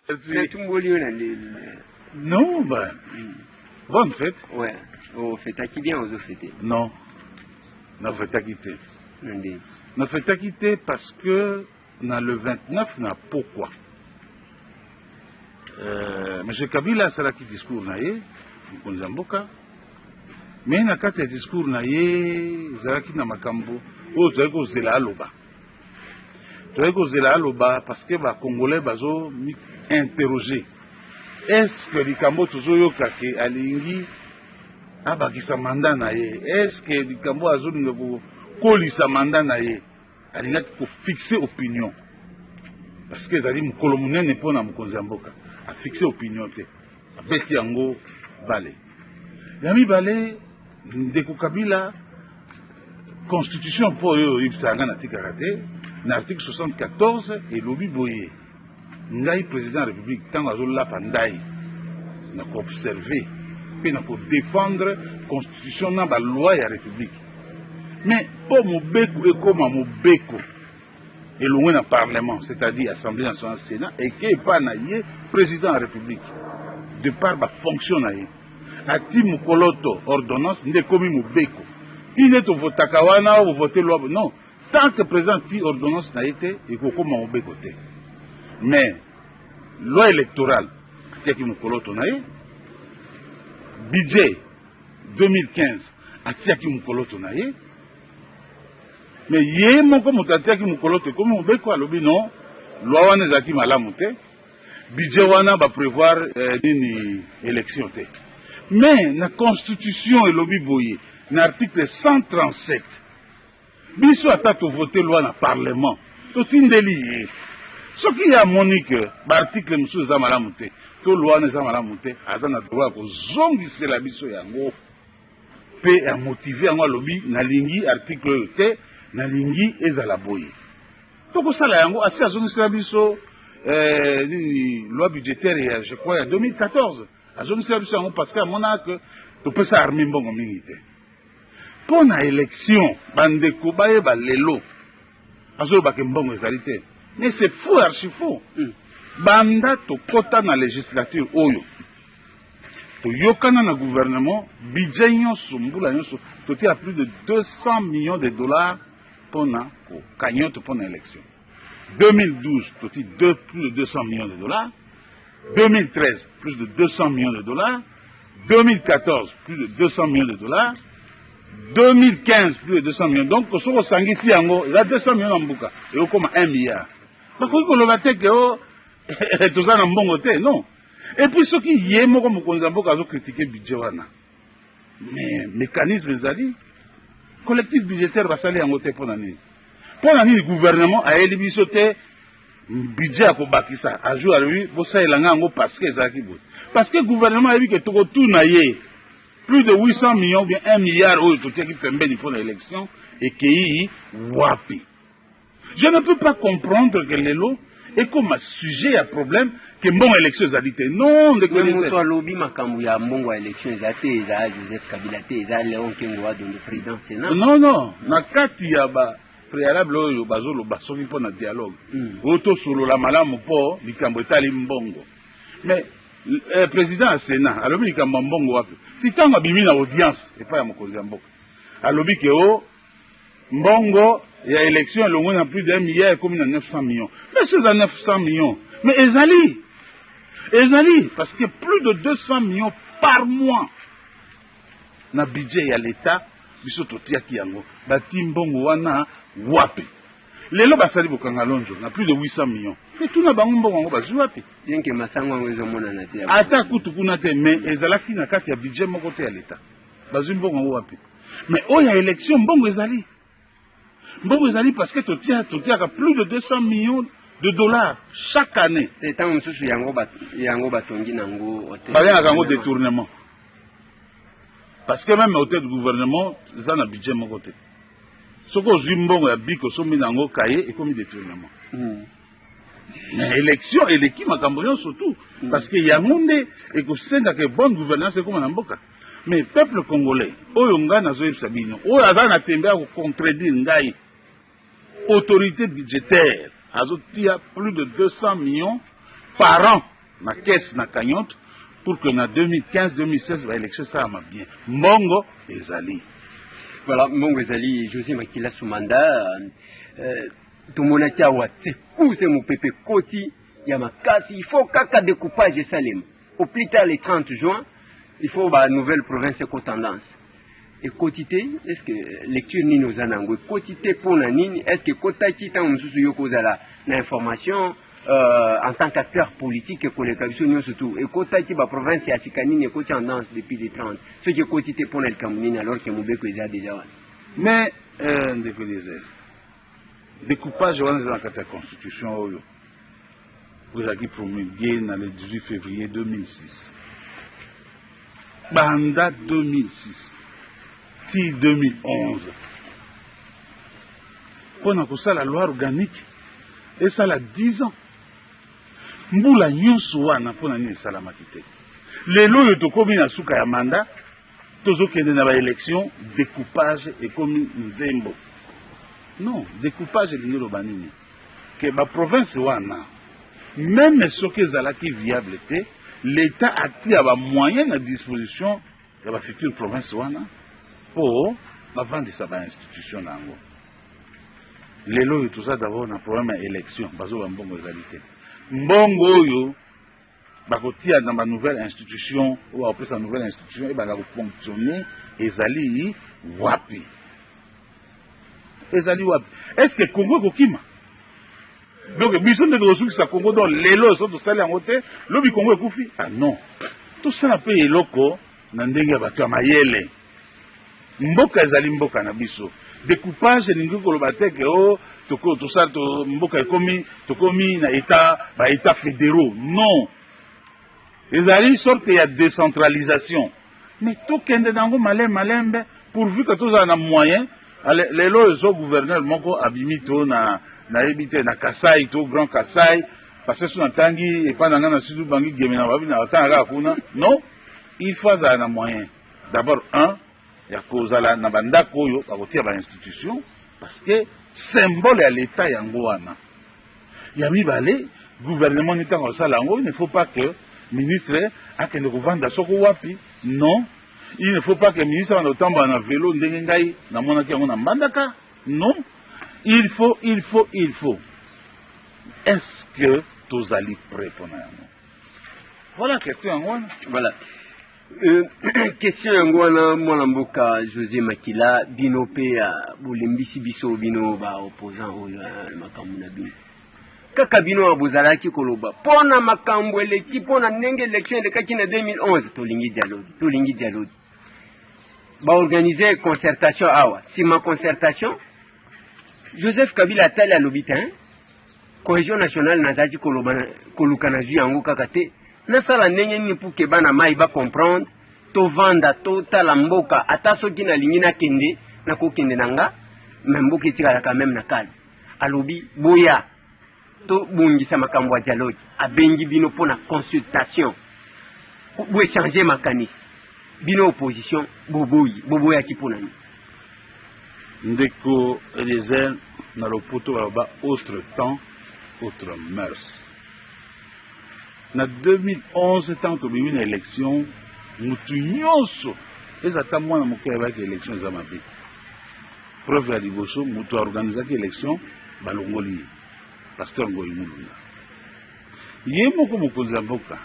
Natumboli yo na ndeni. Non, ben, bonne fête. Ouais. Ofetaki bien, ozofete? Non, nafetaki te. Na ndeni? Nafetaki te parce que na le 29 na pokwa, monsieur Kabila asalaki discours na ye, mokonzi ya mboka. Mais na kati ya discours na ye ezalaki na makambo oyo tozalaki kozela aloba, tozalaki kozela aloba parce que Bacongolais bazo interroger: est ce que likambo tozoyoka ke alingi abakisa mandat na ye, est ce que likambo azolinga kokolisa mandat na ye? Alingaki kofixe opinion parce que ezali mokolo monene mpona mokonzi ya mboka. Afixe opinion te, abeti yango bale. Ya mibale, ndeko Kabila, constitution mpo oyo oyebisaka ngai natikaka te, na article 74 elobi boye: ngai président ya République, ntango azolapa ndai na koobserve mpe na kodéfendre constitution na baloi ya République. Mais mpo mobeko ekóma mobeko, elongwe na parlement, c'est-à-dire Assemblée nationale, Sénat, eke epai na ye président ya République. De par bafonction na ye, ati mokoloto, ordonnance, nde ekomi mobeko. Ti nde tovotaka wana, bovote loi. Non, tant que président ti ordonnance na ye te, ekokóma mobeko te. Mais loi électorale, atiaki mokoloto na ye. Budget 2015, atiaki mokoloto na ye. Mais ye moko moto atiaki mokoloto, ekomi mobeko. Alobi non, loi wana ezalaki malamu te, budget wana baprévoir nini, élection te. Mais na constitution elobi boye na article 137: biso ata tovote loi na parlement, totindeli ye, soki ye amoni ke baarticle mosusu eza malamu te to loi wana eza malamu te, aza na droit ya kozongisela biso yango mpe amotive yango. Alobi: nalingi article oyo te, nalingi ezala boye, tokosala yango. Asi azongisela biso nini, loi budgétaire ya, je crois, ya 2014. Azongisela biso yango parce que amonaka ke topesa armée mbongo mingi te mpo na élection. Bandeko bayeba, lelo azolobaka mbongo ezali te, mais c'est faux, archi faux. Banda tokɔta na législature oyo, toyokana na gouvernement, budget nyonso, mbula nyonso totia plus de 200 millions de dollars mpona cagnotte mpona élection. 2012, toti plus de 200 millions de dollars. 2013, plus de 200 millions de dollars. 2014, plus de 200 millions de dollars. 2015, plus de 200 millions. Donc soki osangisi yango, eza 200 millions na mbuka, ekokoma 1 milliard. Bakoki koloba te ke o toza na mbongo te, non. Et puis soki ye moko mokonzi ya mboka azocritiquer budget wana, mais mécanisme ezali, collectif budgétaire, basali yango te mpo na nini? Mpo na nini gouvernement ayeli biso te budget ya kobakisa ajour? Alobi bosalela nga yango parce que ezalaki boye, parce que gouvernement ayebi ke tokotuna ye plus de 800 millions, bien 1 milliard oyo totiaki pembeni mpo na élection ekei wapi. Je ne peux pas comprendre que lelo ekoma sujet ya problème ke mbongo élection ezali te. Non, ndeko. Moto alobi makambo ya mbongo ya élection eza te, eza Joseph Kabila te, eza Léon Kengo wa Dondo, président Sénat. Non, na kati ya ba préalable oyo bazoloba soki mpo na dialogue oyo tosolola malamu mpo likambo etali mbongo. Mais président ya Sénat alobi likambo ya mbongo wapi? Si ntango abimi na audience epai ya mokonzi ya mboka, alobi ke o mbongo ya élection elongwe na plus d'un milliard, ekomi na 900 millions. Mais so eza 900 millions, mais ezali parce que plus de 200 millions par mois na budget ya l'État biso totiaki yango. Bati mbongo wana wapi? Lelo basali bokanga lonzo na plus de 800 millions, mais tuna bango mbongo yango bazwi wapi? Bien ke masango yango ezomonana te. Ata kutu kuna te, mais ezalaki na kati ya budget moko te ya l'État. Bazwi mbongo yango wapi? Mais oyo ya élection, mbongo ezali, mbongo ezali parce que totiaka plus de 200 millions de dollars chaque année. Te, ntango mosusu yango batongi nango hôtel. Babengaka yango détournement parce que même hôtel du gouvernement eza na budget moko te. Soki ozwi mbongo ya bik, osombi na yango kaye, ekomi détournement. Mais élection eleki makambo nyonso tout parce que yango nde ekosengaka bonne gouvernance ekóma na mboka. Mais peuple congolais oyo ngai nazoyebisa bino, oyo aza na tembe ya kocontredire ngai, autorité budgétaire azotia plus de 200 millions par an. Na caisse, na cagnotte, pour que na 2015, 2016 baélection esalama bien. Mbongo ezali. Voilà, mbongo ezali. José Makila Sumanda, tomonaki awa secousse, mopepe koti ya makasi. Il faut kaka découpage esalema au plus tard le 30 juin. Il faut ba nouvelle province ekota en danse. Ekoti te. Est ce que lecture nini oza na yango? Ekoti te mpo na nini? Est ce que ekotaki ntango mosusu yo kozala na information en tant qu'acteur politique ekoleka biso nyonso tu? Ekotaki baprovince ya sika nini ekoti en danse depuis le 30? Soki ekoti te, mpo na likambo nini, alors ke mobeko eza déjà wana? Mais ndeko Eliezer, découpage wana eza na kati ya constitution oyo ezalaki promulgué na le 18 février 2006. Banda 2006 ti 2011 mpo na kosala loi organique esala 10 ans. Mbula nyonso wana, mpo na nini esalamaki te? Lelo oyo tokómi na suka ya mandat, tozokende na baélection, découpage ekomi nzembo. Non, découpage elingi eloba nini? Ke baprovince wana, même soki ezalaki viable te, l'État atia bamoyen na disposition ya bafuture province wana mpo bavandisa bainstitution na yango. Lelo oyo toza d'abord na problème ya élection. Bazoba mbongo ezali te. Mbongo oyo bakotia na banouvelle institution, oyo bakopesa nouvelle institution ebanda kofonctionne, ezali wapi? Ezali wapi? Est ce que Congo ekokima? Donc biso nde tokosukisa Congo? Donc lelo so tosali yango te, lobi Congo ekufi? Ah non, tosala mpe eloko na ndenge ya bato ya mayele. Mboka ezali mboka na biso. Découpage elingi koloba te ke o tosala mboka ekomi, tokomi na état, baétat fédéraux. Non, ezali sorte ya décentralisation, mais tokende na yango malembe malembe, pourvu que tozala na moyen. Lelo ezo gouverneur moko abimi to na nayebi te na Kasai to Grand Kasai, parce que so natangi epai na ngai na Sud Ubangi, Gemena, babi na batanga kaka kuna. Non, il faut azala na moyen d'abord un ya kozala na bandako oyo bakotia bainstitution, parce que symbole ya l'État yango wana. Ya mibale, gouvernement ni ntango asala yango, il ne faut pas que ministre akende kovanda soko wapi. Non, il ne faut pas que ministre wana otambola na vélo ndenge ngai namonaki yango na Mbandaka. Non, il faut, il faut, il faut. Est-ce que tozali prêt mpona yango? Voilà question yango wana. Voilà question yango wana. Mwana mboka José Makila, bino mpe bolembisi biso, bino baopposant oyo, makambo na bino kaka bino bozalaki koloba mpo na makambo eleki, mpo na ndenge élection elekaki na 2011: tolingi dialogue, tolingi dialogue. Baorganize concertation awa. Nsima concertation, Joseph Kabila atali, alobi te: cohésion nationale nazalaki koloba, koluka, nazwi yango kaka te. Nasala ndenge nini pour ke bana mai bacomprendre? Tovanda, totala mboka. Ata soki nalingi nakende, nakokende na nga, mais mboka etikala quand même na calme. Alobi: boya tobongisa makambo ya dialogue. Abengi bino mpo na consultation, boéchange makanisi. Bino opposition boboyi. Boboyaki mpo na nini? Ndeko Eliezer, na lopoto baloba: autre temps, autre mœurs. Na 2011, ntango tobimi na élection, mutu nyonso, eza ata mwana moke, ayebaki élection eza mabe. Preuve ya liboso, moto aorganizaki élection balongoli ye, pasteur Ngoyi Mulunda. Ye moko mokonzi ya mboka,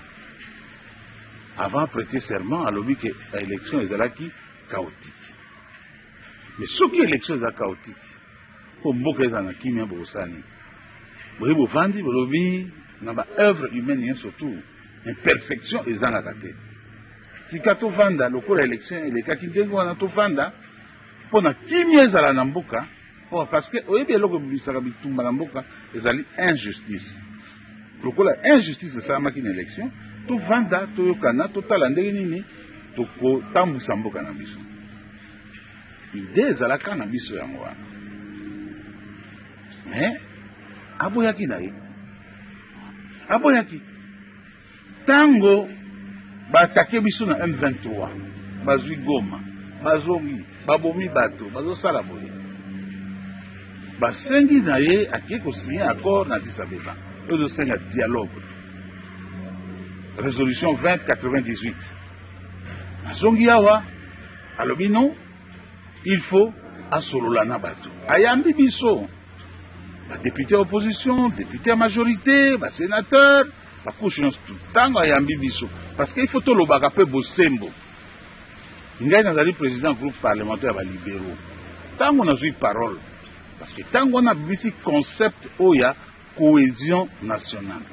avant prêter serment, alobi ke élection ezalaki chaotique. Mais soki élection eza chaotique, mpo mboka eza na kimia, bokosala nini? Boye bovandi, bolobi na baœuvre humaine nyonso, surtout imperfection ezangaka te. Tika tovanda lokola élection elekaki ndenge wana, tovanda mpo na kimia ezala na mboka. Oh, parce que oyebi, eloko ebimisaka bitumba na mboka ezali injustice. Lokola injustice esalamaki na élection, tovanda, toyokana, totala ndenge nini tokotambwisa mboka na biso. Idée ezalaka na biso yango wana, mais aboyaki na ye, aboyaki. Ntango baatake biso na M23, bazwi Goma, bazongi, babomi bato, bazosala boye, basengi na ye akei kosigner accord na Addis Abeba oyo ezosenga dialogue. Résolution 2098. Azongi awa, alobi non, il faut asolola na bato. Ayambi biso badéputé ya opposition, député ya majorité, basénateur, bacouche nyonso. Ntango ayambi biso, parce que il faut tolobaka mpe bosembo, ngai nazali président groupe parlementaire ya balibéraux. Ntango nazwi parole, parce que ntango wana abimisi concept oyo ya cohésion nationale,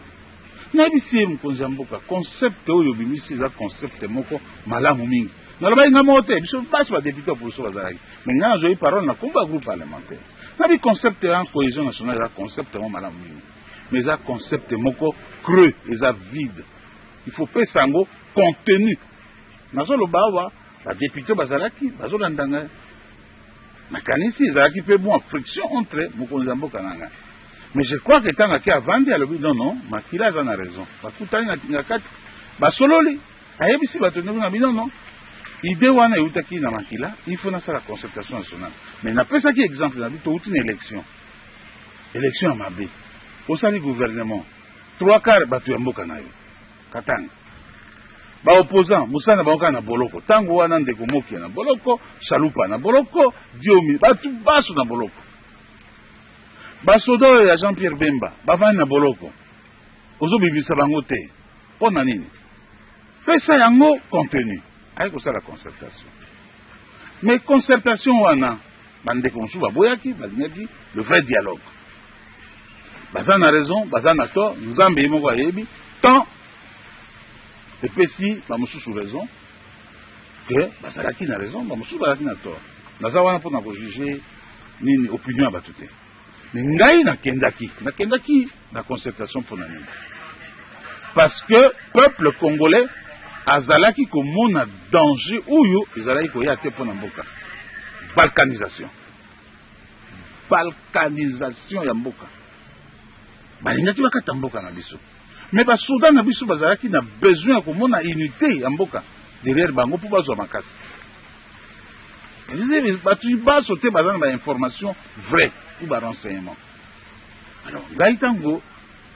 nayebisi ye: mokonzi ya mboka, concept oyo obimisi eza concept moko malamu mingi. Nalobaki ngai moko te, biso basi badéputé opposition bazalaki, mais ngai nazwaki parole na kombo ya groupe parlementaire. Nabi concept ya cohésion nationale eza concept moko malamu mingi, mais eza concept moko creux, eza vide, il faut pesa yango contenu. Nazoloba awa, badéputé bazalaki bazolanda ngai. Nakanisi ezalaki mpe mwa friction entre mokonzi ya mboka na ngai, mais je crois que ntango ake avandi, alobi: non, non, Makila aza na raison. Bakutani na kati, basololi, ayebisi bato ndenge na bino: non, idée wana eutaki na Makila, il faut nasala concertation nationale. Mais napesaki exemple na bi touti na élection, élection ya mabe, osali gouvernement, trois quarts bato ya mboka na yo Katanga, baopposant mosala na bango kaka na boloko. Ntango wana ndeko Mokia na boloko, Chalupa na boloko, Diomi, bato baso na boloko, basoda oyo ya Jean Pierre Bemba bavandi na boloko, ozobimisa bango te mpo na nini? Pesa yango contenu. Aye kosala concertation, mais concertation wana bandeko mosusu baboyaki, balingaki le vrai dialogue. Baza na raison, baza na tort, Nzambe ye moko ayebi. Temps epesi bamosusu raison ke bazalaki na raison, bamosusu bazalaki na tort. Naza wana mpona kojuger nini, opinion ya bato te. Mais ngai nakendaki na concertation mpona nini? Parce que peuple congolais azalaki komona danger oyo ezalaki koya te mpona mboka, balkanisation, balkanisation ya mboka. Balingaki bakata mboka na biso, mais basoda na biso bazalaki na besoin ya komona unité ya mboka derrière bango mpo bazwa makasi. Bato baso te baza na bainformation vrai ou barenseignement. Alors ngai ntango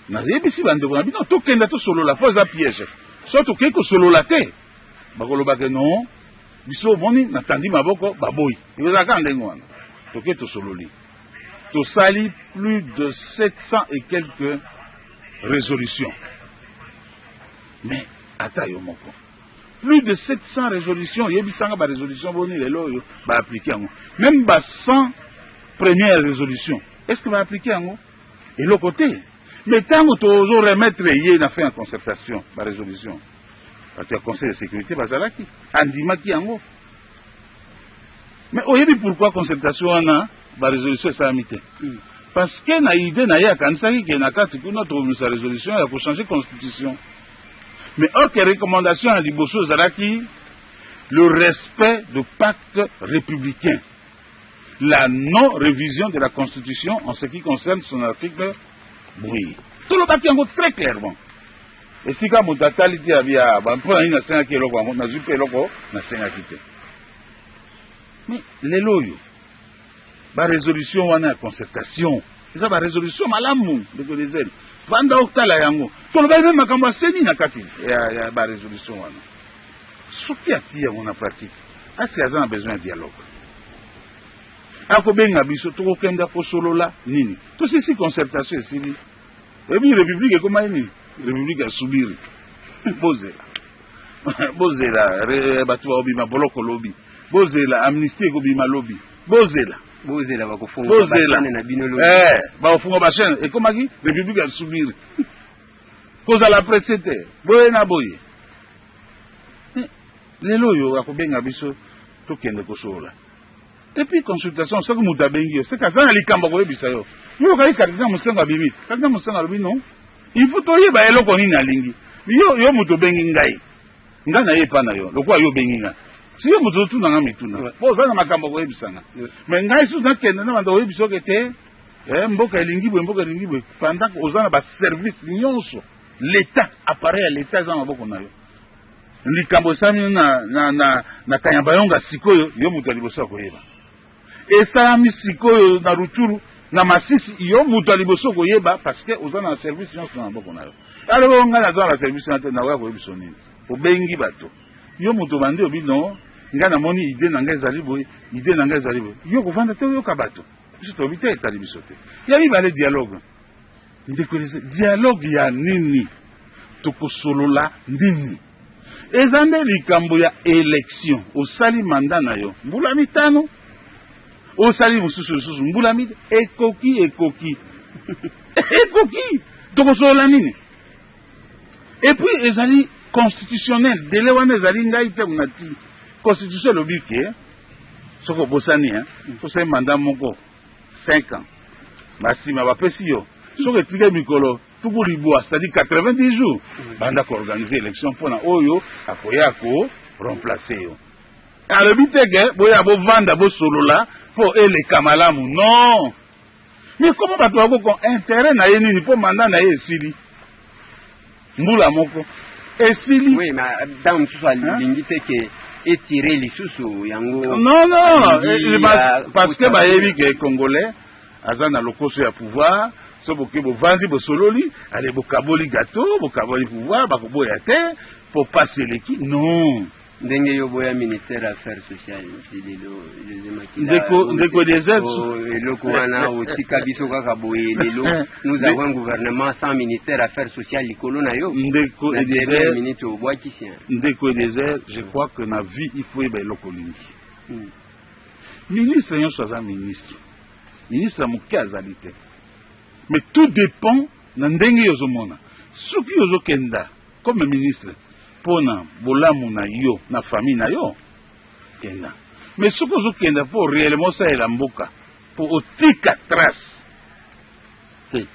nayebisi bandeko na bino tokenda tosolola, mpo eza piège, so tokei kosolola te, bakolobake non, biso omoni natandi maboko, baboyi, ekozalaka ndenge wana. Tokei, tosololi, tosali plus de 700 et quelques résolutions. Mais ata yo moko, plus de 700 résolutions, oyebisanga barésolution boni lelo oyo baappliquer yango? Même ba 100 première résolution, est ce que baappliquer yango? Eloko te. Mais ntango tozoremettre ye na fin ya concertation barésolution, bato ya Conseil de sécurité bazalaki, andimaki yango. Mais oyebi pourquoi concertation wana barésolution esalami te? Parce que na idée na ye, akanisaki ke na kati kuna tobimisa résolution ya kochanger constitution. Mais or que recommandation ya liboso ezalaki le respect du pacte républicain, la non révision de la constitution en ce qui concerne son article bruit. Tolobaki yango très clairement. Esika moto atali te, abi mpo na nini nasengaki eloko yango, nazwi mpe eloko nasengaki te. Mais lelo oyo barésolution wana ya concertation eza barésolution malamu. Ndeko Dezel, vanda otala yango. Tolobaki mpe makambo ya CENI na kati ya barésolution wana. Soki atii yango na pratique, asi aza na besoin ya dialogue, akobenga biso, tokokenda kosolola nini. Tosisi concertation, esili. Oyebi république ekomai nini? République ya subiri. Bozela, bozela, bato bakobima boloko lobi, bozela, amnistie ekobima lobi, bozela. Bozela, bakofunga bachaîne na bino lobi. Eh, bakofunga bachaîne. Ekomaki république ya subiri, kozala pressé te, boye na boye. Lelo oyo akobenga biso tokende kosolola. Et puis consultation, soki moto abengi yo, seke aza na likambo akoyebisa yo. Yo okaki cardinal Monsengwo abimi, cardinal Monsengwo alobi non, il faut toyeba eloko nini alingi. Yo moto obengi ngai, ngai na ye epa na yo, lokola yo obengi ngai, si yo moto otunanga mituna po oza na makambo akoyebisanga. Mais ngai susu nakende na banda koyebisa oke te, mboka elingi boye, mboka elingi boye, pendant oza na baservice nyonso, l'état, appareil ya l'état eza na maboko na yo. Likambo esalami na Kanyabayonga sikoyo, yo moto ya liboso ya koyeba. Esalami sikoyo na Rutshuru, na Masisi, yo moto ya liboso koyeba, parce que oza na service nyonso na maboko na yo. Alobi ngai naza na service na te, nakoya koyebiso nini? Obengi bato, yo moto obandi, obi non, ngai namoni idée na ngai ezali boye, idée na ngai ezali boye. Yo kovanda te, oyoka bato. Biso tolobi te, etali biso te. Ya mibale, dialogue. Ndeko, dialogue ya nini? Tokosolola nini? Eza nde likambo ya élection. Osali mandat na yo mbula 5, osali mosusu lisusu mbula 5, ekoki, ekoki, ekoki. Tokosolola nini? Et puis ezali constitutionnel, délai wana ezali ngai te na ti constitution elobi ke soki obosani, osali mandat moko 5 ans, basima bapesi yo, soki etikali mikolo 90, c'est-à-dire 90 jours, banda koorganiser élection mpona oyo akoya ko remplacer yo. Alobi te ke boya bovanda bosolola mpo eleka malamu, non. Mais comment bato bakoko intérêt na ye nini? Mpo mandat na ye esili, mbula moko esili. Oui, mais ntango mosusu alingi te ke etire lisusu yango. Non, non, parce que bayebi ke Congolais aza na lokoso ya pouvoir. So boke bovandi, bosololi, ale bokaboli gâteau, bokaboli pouvoir, bakoboya te mpo pasi eleki, non. Ndenge yo boya ministère affaires sociales ti lelo, José Makila. Ndeko Eliezer. Eloko wana otika biso kaka boye. Lelo nous avons un gouvernement sans ministère affaires sociales likolo na yo. Ndeko Eliezer, minute obwakisi. Ndeko Eliezer, je crois que na vie il faut yeba eloko olingi. Ministre nyonso aza ministre, ministre ya moke azali te, mais tout dépend na ndenge yo ozomona. Soki ozokenda comme ministre mpona bolamu na yo na famille na yo, kenda. Mais soki ozokenda mpo réellement osalela mboka, mpo otika trace te,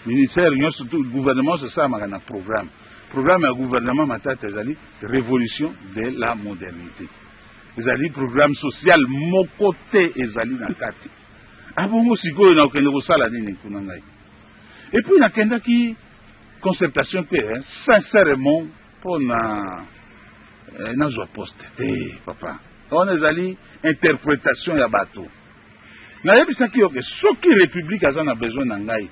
ministère nyonso, gouvernement nyonso esalamaka na programme. Programme ya gouvernement Matata ezali révolution de la modernité, ezali programme social moko te ezali na kati. Abongo sikoyo nakokende kosala nini kuna ngai? Et puis nakendaki concertation te, hein, sincèrement, mpo na nazwa poste te. Papa, wana ezali interprétation ya bato. Nayebisaki yo ke soki république aza na besoin na ngai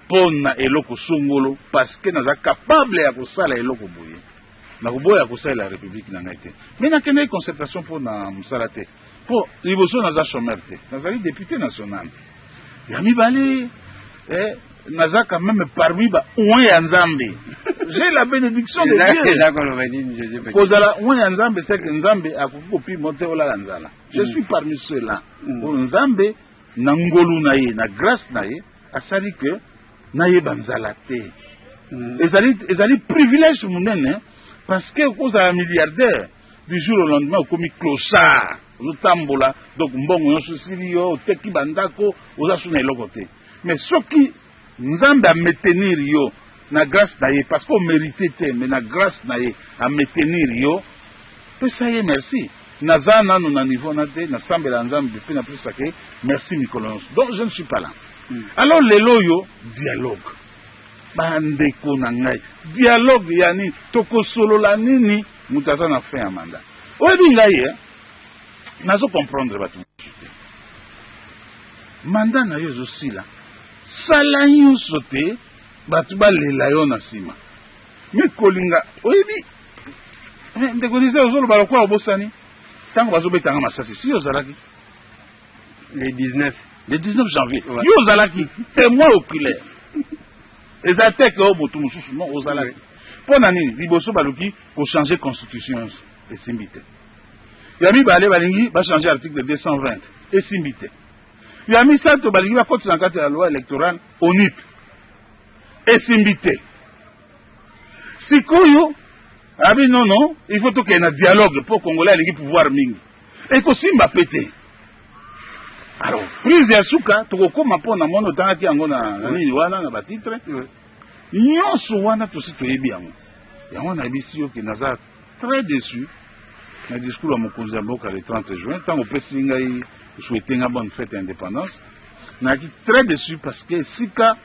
mpo na eloko songolo, parce que naza capable ya kosala eloko boye, nakoboya kosalela république na ngai te. Mais nakendaki concertation mpo na mosala te, mpo liboso naza chômeur te, nazali député national. Ya mibale, naza quand même parmi ba oints ya Nzambe, j'ai la bénédiction de Dieu. Kozala oint ya Nzambe, c'est que Nzambe akoki kopima te olala nzala. Je suis parmi ceux-là oyo Nzambe na ngolu na ye, na grâce na ye, asali ke nayeba nzala te. Ezali privilège monene, parce que okozala milliardaire, du jour au lendemain okomi clochard, ozotambola, donc mbongo nyonso esili yo, oteki bandako, oza su na eloko te. Mais soki Nzambe amaintenir yo na grâce na ye, parce que omérite te, mais na grâce na ye amaintenir yo, pesa ye merci. Naza nanu na niveau na te, nasambela Nzambe mpe napesaka ye merci mikolo nyonso. Donc je ne suis pas là. Alors lelo oyo dialogue, bandeko na ngai, dialogue ya nini? Tokosolola nini? Moto aza na fin ya mandat. Oyebi ngai ye, nazo comprendre bato mosusu te. Mandat na yo ezosila, sala nyonso te bato balela yo na nsima. Me kolinga, oyebi, ndeko Lise, ozoloba lokola obosani ntango bazobetanga masasi, si ozalaki. Le 19. Le 19 janvier. Ouais. Yo ozalaki témoin oculaire, eza te ke oyo moto mosusu, non, ozalaki. Mpo na nini? Liboso baluki kochanger constitution nyonso, esimbi te. Ya mibale, balingi bachanger article 220, esimbi te. Ya misato, balingi bakotisa na kati ya loi électorale ONIP, esimbi te. Sikoyo abi non, non, il faut tokende na dialogue mpo Congolais alingi pouvoir mingi, ekosimba pe te. Alors prise ya suka tokokóma mpo na moni otangaki yango na nini wana na batitre nyonso wana, tosi toyebi yango. Yango nayebisi yo ke naza très déçu na discours ya mokonzi ya mboka le 30 juin, ntango opesi ngai souhaite nga bonne fête ya indépendance. Nayaki très déçu parce que esika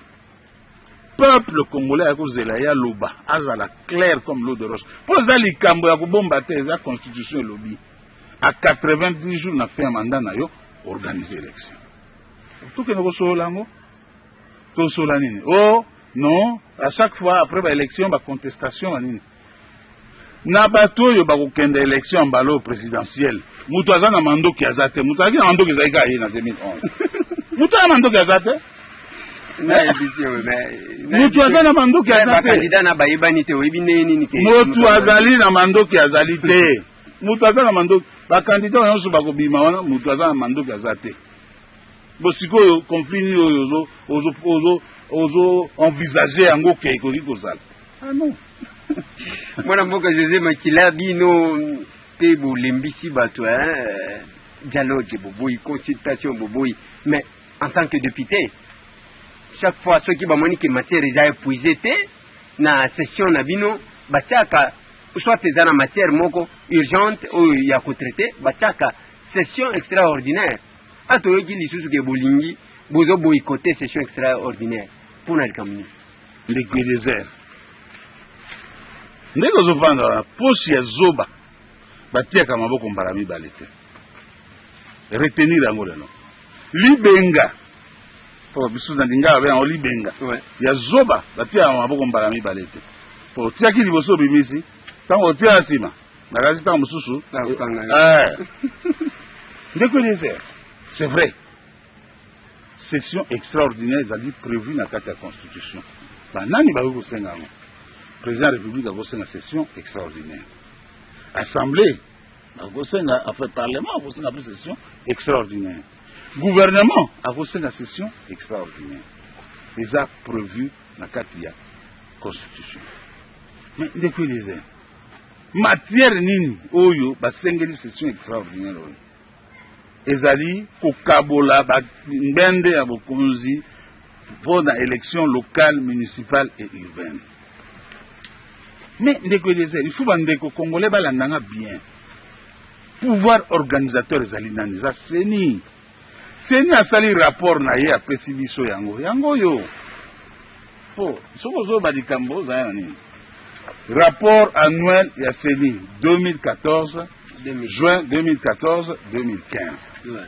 peuple congolais ayaki kozela ye aloba, azala clair comme l'eau de roche, mpo eza likambo ya kobomba te, eza constitution elobi à 90 jours na fin ya mandat na yo, organiser élection. Tokende kosolola yango, tosolola nini? O oh, Non, à chaque fois après baélection, bacontestation banini na bato oyo bakokende élection ya mbala oyo présidentielle, moto aza na mandoki aza te. Moto azalaki na mandoki ezalaki kaka ye na 2011. Moto aza na mandoki aza te. Moto aza na mandoki aza te. Bacandidat na bayebani te, oyebi ndenge nini ke Moto azali na mandoki azali te. Moto aza na mandoki, bacandidat nyonso bakobima wana, moto aza na mandoki aza te. Bo sikoyo conflit nini oyo ozo envisage yango ke ekoki kozala? Ah non. Mwana mboka José Makila, bino mpe bolembisi bato, dialogue boboyi, consultation boboyi, mais en tant que député, chaque fois soki bamoni ke matière eza épuisé te na session na bino, batiaka, soit eza na matière moko urgente oyo ya kotraiter, batiaka session extraordinaire. Atoyoki lisusu ke bolingi bozoboycotter session extraordinaire mpona likambo nini? Ndeko Eliezer, ndenge ozovanda wana, posi ya zoba batiaka maboko mbala mibale te. Retenir yango lelo. Libenga po biso na lingala babenga yango libenga ya zoba, batiaka maboko mbala mibale te. Po otiaki liboso, obimisi, ntango otia na nsima, nakasi ntango mosusu. Ndeko Eliezer, c'est vrai, session extraordinaire ezali prévu na kati ya constitution. Banani bakoki kosenga yango? Président ya République akosenga session extraordinaire, assemblée akosenga, enfin parlement akosenga mpe session extraordinaire, gouvernement akosenga session extraordinaire. Eza prévu na kati ya constitution. Mais ndeko Eliezer, matière nini oyo basengeli session extraordinaire? Oyo ezali kokabola bangbende ya bokonzi mpo na élection locale, municipale et urbaine. Mais ndeko Eliezer, il faut bandeko congolais balandanga bien. Pouvoir organisateur ezali nani? Eza CENI. CENI asali rapport na ye, apesi biso yango. Yango oyo, po soki ozoyoba likambo ozala na nini, rapport annuel ya CENI 2014, juin 2014 2015.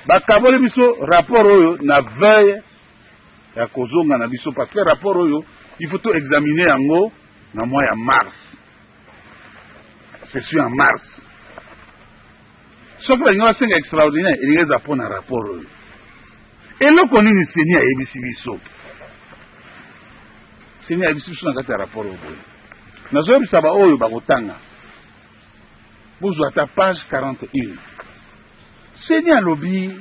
Bakaboli biso rapport oyo na veille ya kozonga na biso, parce que rapport oyo, il faut to examiner yango na mois ya mars, session ya mars. Soki balingi basenga extraordinaire, elingi eza mpo na rapport oyo. Eloko nini CENI ayebisi biso? CENI ayebisi biso na kati ya rapport oyo boye. Nazoyebisa baoyo bakotanga, bozwa ata page 41. CENI alobi,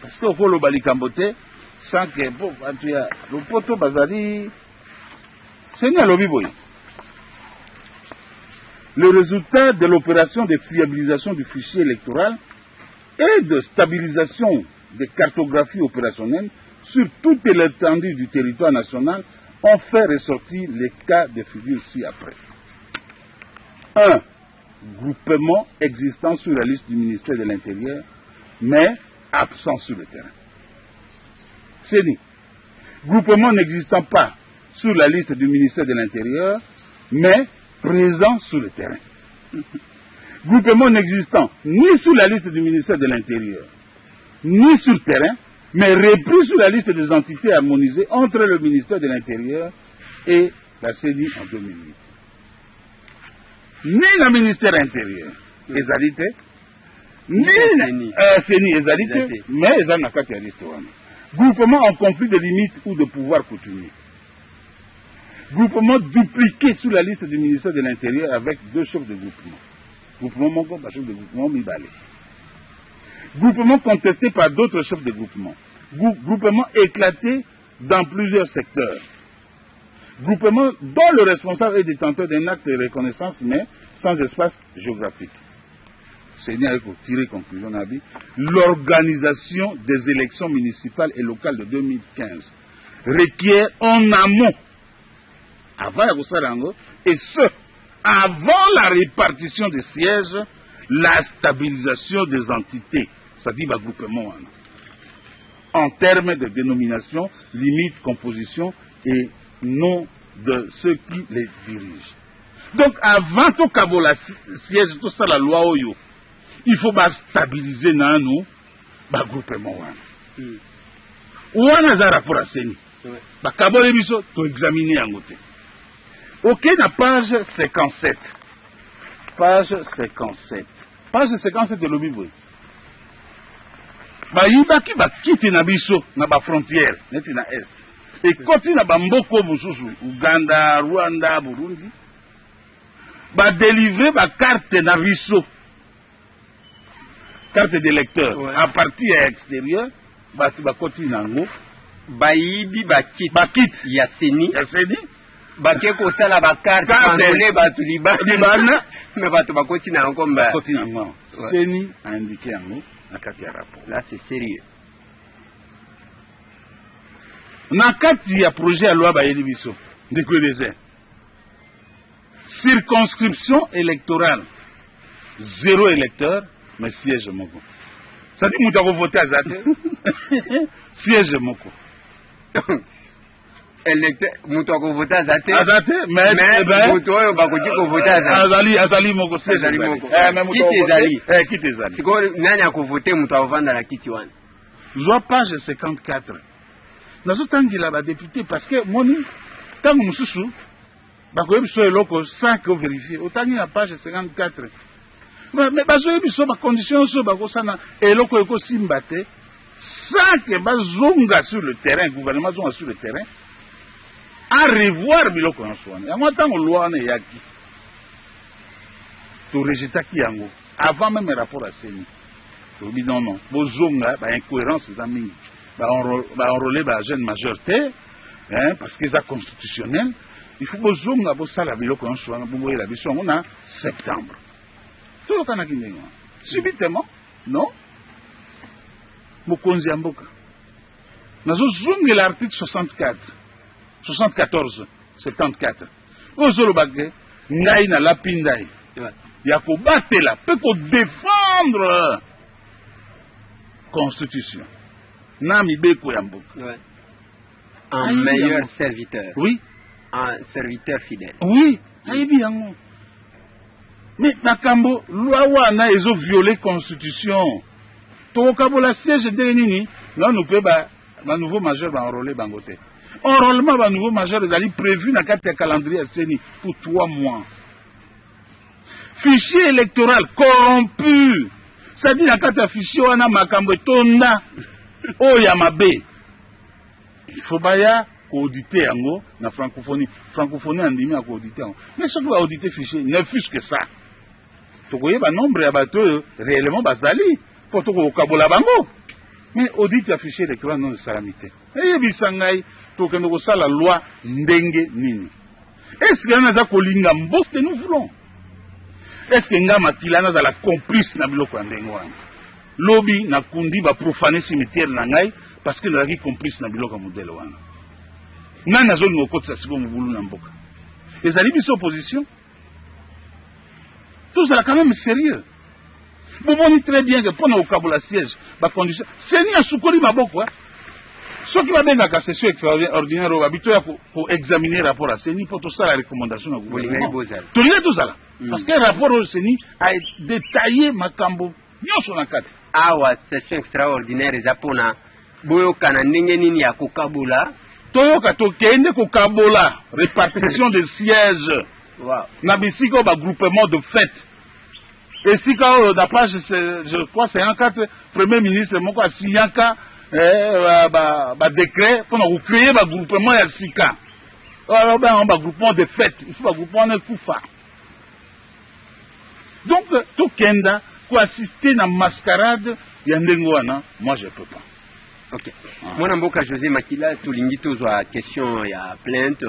parce que okoloba likambo te sans que po bato ya lopoto bazali. CENI alobi boye: "Le résultat de l'opération de fiabilisation du fichier électoral et de stabilisation des cartographies opérationnelles sur toute l'étendue du territoire national ont fait ressortir les cas de figure ci-après. 1. Groupement existant sur la liste du ministère de l'Intérieur, mais absent sur le terrain. CENI. Groupement n'existant pas sur la liste du ministère de l'Intérieur, mais présent sur le terrain. Groupement n'existant ni sur la liste du ministère de l'Intérieur, ni sur le terrain, mais repris sur la liste des entités harmonisées entre le ministère de l'Intérieur et la CENI en 2008." Ni le ministère intérieur, ezali te, ni CENI ezali te, mais eza na kati ya liste wana. Groupement en conflit de limites ou de pouvoir coutumier. Groupement dupliqué sur la liste du ministère de l'Intérieur avec deux chefs de groupement. Groupement moko, ba chef de groupement mibale. Groupement contesté par d'autres chefs de groupement. Groupement éclaté dans plusieurs secteurs. Groupement dont le responsable est détenteur d'un acte de reconnaissance mais sans espace géographique. CENI a tiré conclusion na: "L'organisation des élections municipales et locales de 2015 requiert en amont, avant ya kosala yango, et ce avant la répartition des sièges, la stabilisation des entités", c'est-à-dire bagroupement wana, "en termes de dénomination, limite, composition et nom de ceux qui les dirigent." Donc avant tokabola siège, tosala loi oyo, il faut bastabiliser nanu bagroupement wana. Wana eza rapport ya CENI. Bakaboli biso, toexamine yango te. Oke na page 57, page 57, page 57 elobi boye: bayibaki bakiti na biso na bafrontière, neti na Est, ekoti na bamboka mosusu, Uganda, Rwanda, Burundi. Badélivre bacarte na biso, carte d'électeur, à partir ya extérieur bato bakoti nango. Bayibi bakiti. Bakiti. Ya CENI. Ya CENI. Bake kosala bacarte. Carte. Bandole bato libanda. Libanda. Mais bato bakoti na yango mba. Bakoti nango. CENI aindiqué yango na kati ya rapport. Là, c'est sérieux. Na kati ya projet ya loi bayeli biso, ndeko Eliezer, circonscription électorale, zéro électeur mais siège moko, c'est-à-dire moto akovote aza te, siège moko. Électeur, moto akovote aza te. Aza te, mais mais eh ben, moto oyo bakoki kovote aza. Azali moko, siège. Azali moko. Eh, mais moto Kiti akovote, ezali. Eh, kiti ezali. Sikoyo nani akovote? Moto akovanda na kiti wana? Zwa page 54. Nazotangela badéputé parce que moni ntango mosusu bakoyebi biso eloko sans que ovérifie. Otangi na page 54, mais bazoyebi biso bacondition nyonso bakosana eloko ekosimba te sans que bazonga sur le terrain, gouvernement azonga sur le terrain à revoir biloko nyonso wana. Yango ntango loi wana eyaki, torejetaki yango avant même rapport ya CENI. Tolobi non, non, bozonga, baincohérence eza mingi. Baenrôle bajeune majeur te, hein, parce que eza constitutionnel. Il faut bozonga, bosala biloko nyonso wana, boboyela biso yango na septembre. Toyokanaki ndenge wana. Subitement, non, mokonzi ya mboka, nazozongela article 64, 74, 74 oyo ozoloba ke ngai nalapi ndai ya kobatela mpe kodéfendre constitution na mibeko ya mboka. Un Ayebi meilleur yango. serviteur. Oui. Un serviteur fidèle. Oui, ayebi yango, mais makambo loi wana ezoviole constitution. Tokokabola siège ndenge nini? Nanu mpe banouveau majeur baenrôle bango te. Enrôlement banouveau majeur ezali prévu na kati ya calendrier ya CENI pour 3 mois. Fichier électoral corrompu, c'est-à-dire na kati ya fichier wana makambo etonda oyo ya mabe. Il faut baya koaudite yango na francophonie. Francophonie andimi ya koaudite yango, mais soki baaudite fichier, ne fût-ce que ça, tokoyeba nombre ya bato oyo réellement bazali mpo tokokabola bango. Mais audit ya fichier électoral non esalami te. Eyebisa ngai, tokende kosala loi ndenge nini? Est-ce que naza kolinga mboka? Nous voulons, est-ce que nga Makila nazala complice na biloko ya ndenge wana? Lobi nakundi, baprofane cimetière na ngai parce que nazalaki complice na biloko ya modèle wana. Nani azolinga kokotisa sikoyo mobulu na mboka? Ezali biso opposition. Tozala quand même sérieux. Bomoni très bien que mpo na kokabola siège, bacondition, CENI asukoli maboko. Soki babengaka session extraordinaire oyo babi toya koexamine rapport ya CENI mpo tosala recommandation na Bolingaki gouvernement. bozala. Tolingi tozala parce que rapport oyo CENI adétaille makambo nyonso na kati. Awa session extraordinaire eza mpona boyokana ndenge nini ya kokabola. Toyoka, tokende kokabola, répartition de siège na bisika oyo bagroupement de fait, esika oyo na page, je crois, 54, premier ministre moko asinyaka badécret mpona kocréer bagroupement ya sika oyo babengango bagroupement de fait. Il faut bagroupement wana ekufa. Donc tokenda koassiste na mascarade ya ndenge wana, moi je peux pas. Ok. Mwana mboka José Makila, tolingi tozwa question ya plainte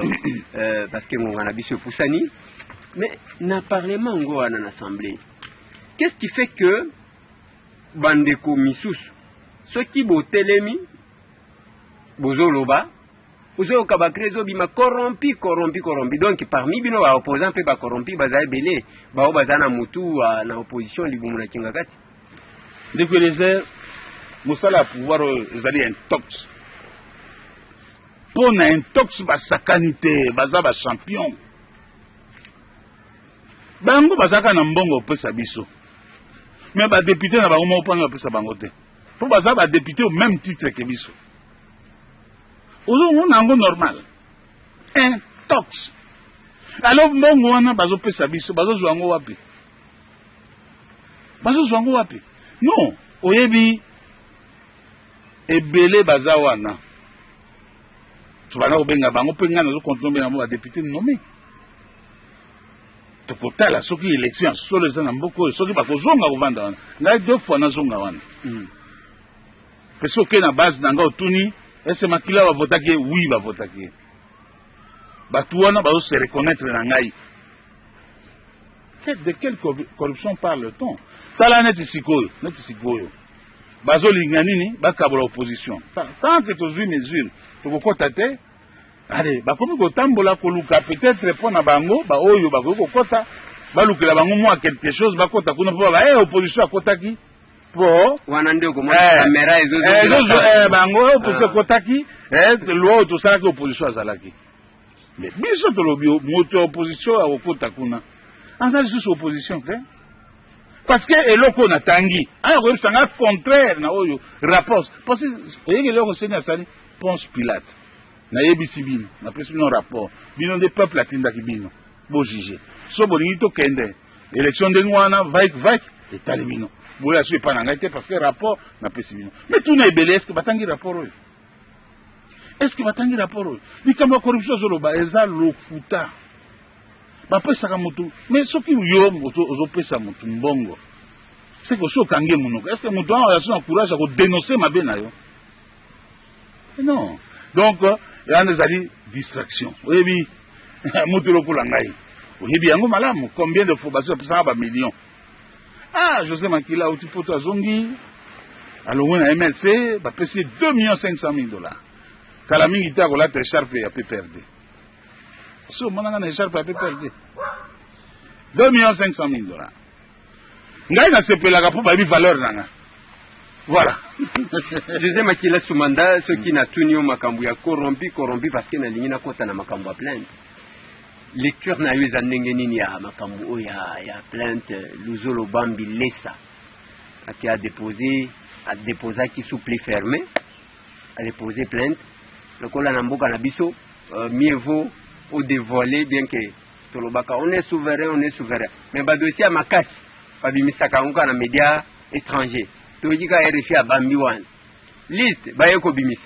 parce que ngonga na biso epusani. Mais na parlement ngo wana, na assemblée, qu'est-ce qui fait que bandeko misusu, soki botelemi bozoloba, ozoyoka bacri ezobima: corrompi, corrompi, corrompi? Donc parmi bino baopposant mpe bacorrompi baza ebele, bao baza na mutu na opposition libumu na kinga kati. Ndeko Eliezer, mosala ya pouvoir oyo ezali intox. Mpo na intox basakani te, baza bachampion. Bango bazalaka na mbongo kopesa biso, mais badéputé na bango moko mpona bapesa bango te, mpo baza badéputé au même titre ke biso. Ozomona yango normal? Intox. Alors mbongo wana bazopesa biso, bazozwa yango wapi? Bazozwa yango wapi? Non, oyebi ebele baza wana, tobanda kobenga bango mpe ngai nazokontinue kobenga bango badepute nommé. Tokotala soki élection ya solo eza na mboka oyo, soki bakozonga kovanda wana. Ngai deux fois nazonga wana. Mpe soki okei na base na ngai, otuni ese Makila bavotaki ye, oui, bavotaki ye. Bato wana bazose reconnaître na ngai. De quelle corruption parle-t-on? Tala neti sikoyo, neti sikoyo bazolinga nini? Bakabola opposition. Tant que tozwi mesure, tokokɔta te. Ale bakomi kotambola koluka peut-être mpo na bango baoyo bakoki kokɔta, balukela bango mwa quelque chose, bakɔta kuna mpo ba opposition akɔtaki mpo wana nde okomona caméra ezozwa bango. Opposition ekɔtaki, loi oyo tosalaki, opposition azalaki. Mais biso tolobi moto ya opposition akokɔta kuna aza lisusu opposition te, parce que eloko oyo natangi aya koyebisa nga contraire na oyo rapport, parce que oyeki eloko CENI asali, Ponce Pilate. Nayebisi bino, napesi bino rapport, bino nde peuple atindaki bino bojuge. So bolingi tokende élection ndenge wana vaik vaik, etali bino. Boya so epa na ngai te, parce que rapport napesi bino. Mais tuna ebele, est ce que batangi rapport oyo? Est ce que batangi rapport oyo? Likambo ya corruption azoloba eza lokuta. Bapesaka motu, mais soki yo moto ozopesa motu mbongo, seke osi okangi monoko. Est ce que moto wana aza na courage ya kodénonce mabe na yo? Non. Donc wana ezali distraction. Oyebi, moto lokola ngai, oyebi yango malamu, combien de fois basi bapesaka bamillion: "Ah, José Makila auti Poto, azongi, alongwe na MLC, bapesi ye 2 millions 500 000 dollars." Kala mingi te akolata écharpe ya PPRD. So omonanga na écharpe ya PPRD? 2 millions 500 000 dollars. Ngai nasepelaka mpo bayebi valeur na nga, voilà. José Makila Sumanda, soki natuni yo makambo ya corrompu, corrompu, parce que nalingi nakɔta na makambo ya plainte, lecture na yo eza ndenge nini ya makambo oyo ya plainte Luzolo Bambi Lesa ake adépose, adéposaki sous pli fermé, adépose plainte? Lokola na mboka na biso, mieux vaut odévoiler, bien que tolobaka on est souverain, on est souverain, mais badossier ya makasi babimisaka yango kaka na média étranger. Toyoki kaka RFI abambi wana liste, baye kobimisa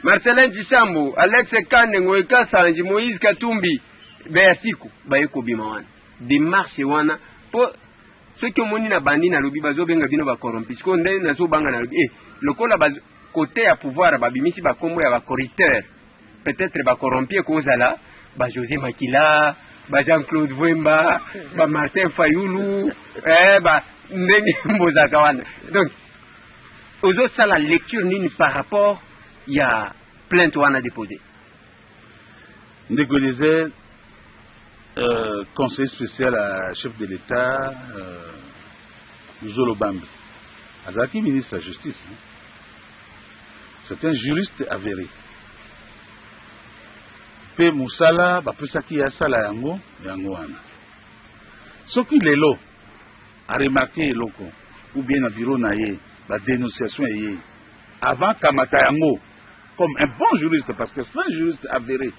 Marcelin Tshisambo, Alex Kande, Ngoyi Kasanji, Moïse Katumbi, Beyasiku, baye kobima wana démarche wana. Mpo soki omoni na bandi nalobi bazobenga bino bacorrompi, sikoyo nde nazobanga, nalobi lokola côté ya pouvoir babimisi bakombo ya bacorrupteur, peut-être bacorrompi ekozala ba José Makila, ba Jean-Claude Vwemba, ba Martin Fayulu, ba ndenge bozalaka wana. Donc ozosala lecture nini par rapport ya plainte wana déposé? Ndeko Eliezer, conseiller spécial à chef de l'État, Luzolo Bambi azalaki ministre ya justice, hein? C'est un juriste avéré. Mpe mosala bapesaki ye asala yango, yango wana. Soki lelo aremarquer eloko ou bien na bureau na ye badénonciation eye, avant kamata yango comme un bon juriste, parce que c'est un juriste avéré,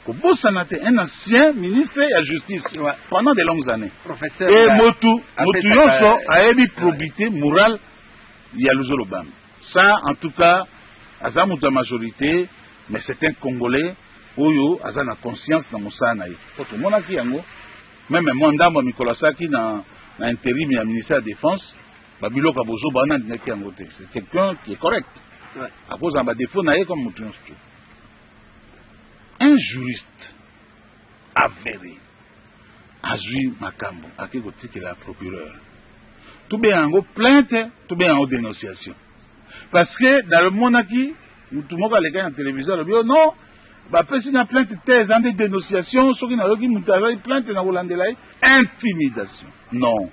kobosana te, un ancien ministre ya justice pendant de longues années. Professeur. E motu nyonso ayebi probité morale ya Luzolo Bambi. Ça, en tout cas, aza moto ya majorité, mais c'est un Congolais oyo aza na conscience na mosala na ye, po tomonaki yango même mwa ndambo ya mikolo asalaki na intérim ya ministère ya défense. Babiloko ya bozoba wana andingaki yango te. C'est quelqu'un qui est correct. Akozala badéfaut na ye comme moto nyonso te. Un juriste avéré azwi makambo, ake kotikela procureur. Tobenga yango plainte, tobenga yango dénonciation, parce que namonaki motu moko alekaki na télévision, alobi: "Oh non, bapesi na plainte te, eza nde dénonciation. Soki nayoki moto azali plainte na kolandela ye, intimidation." Non,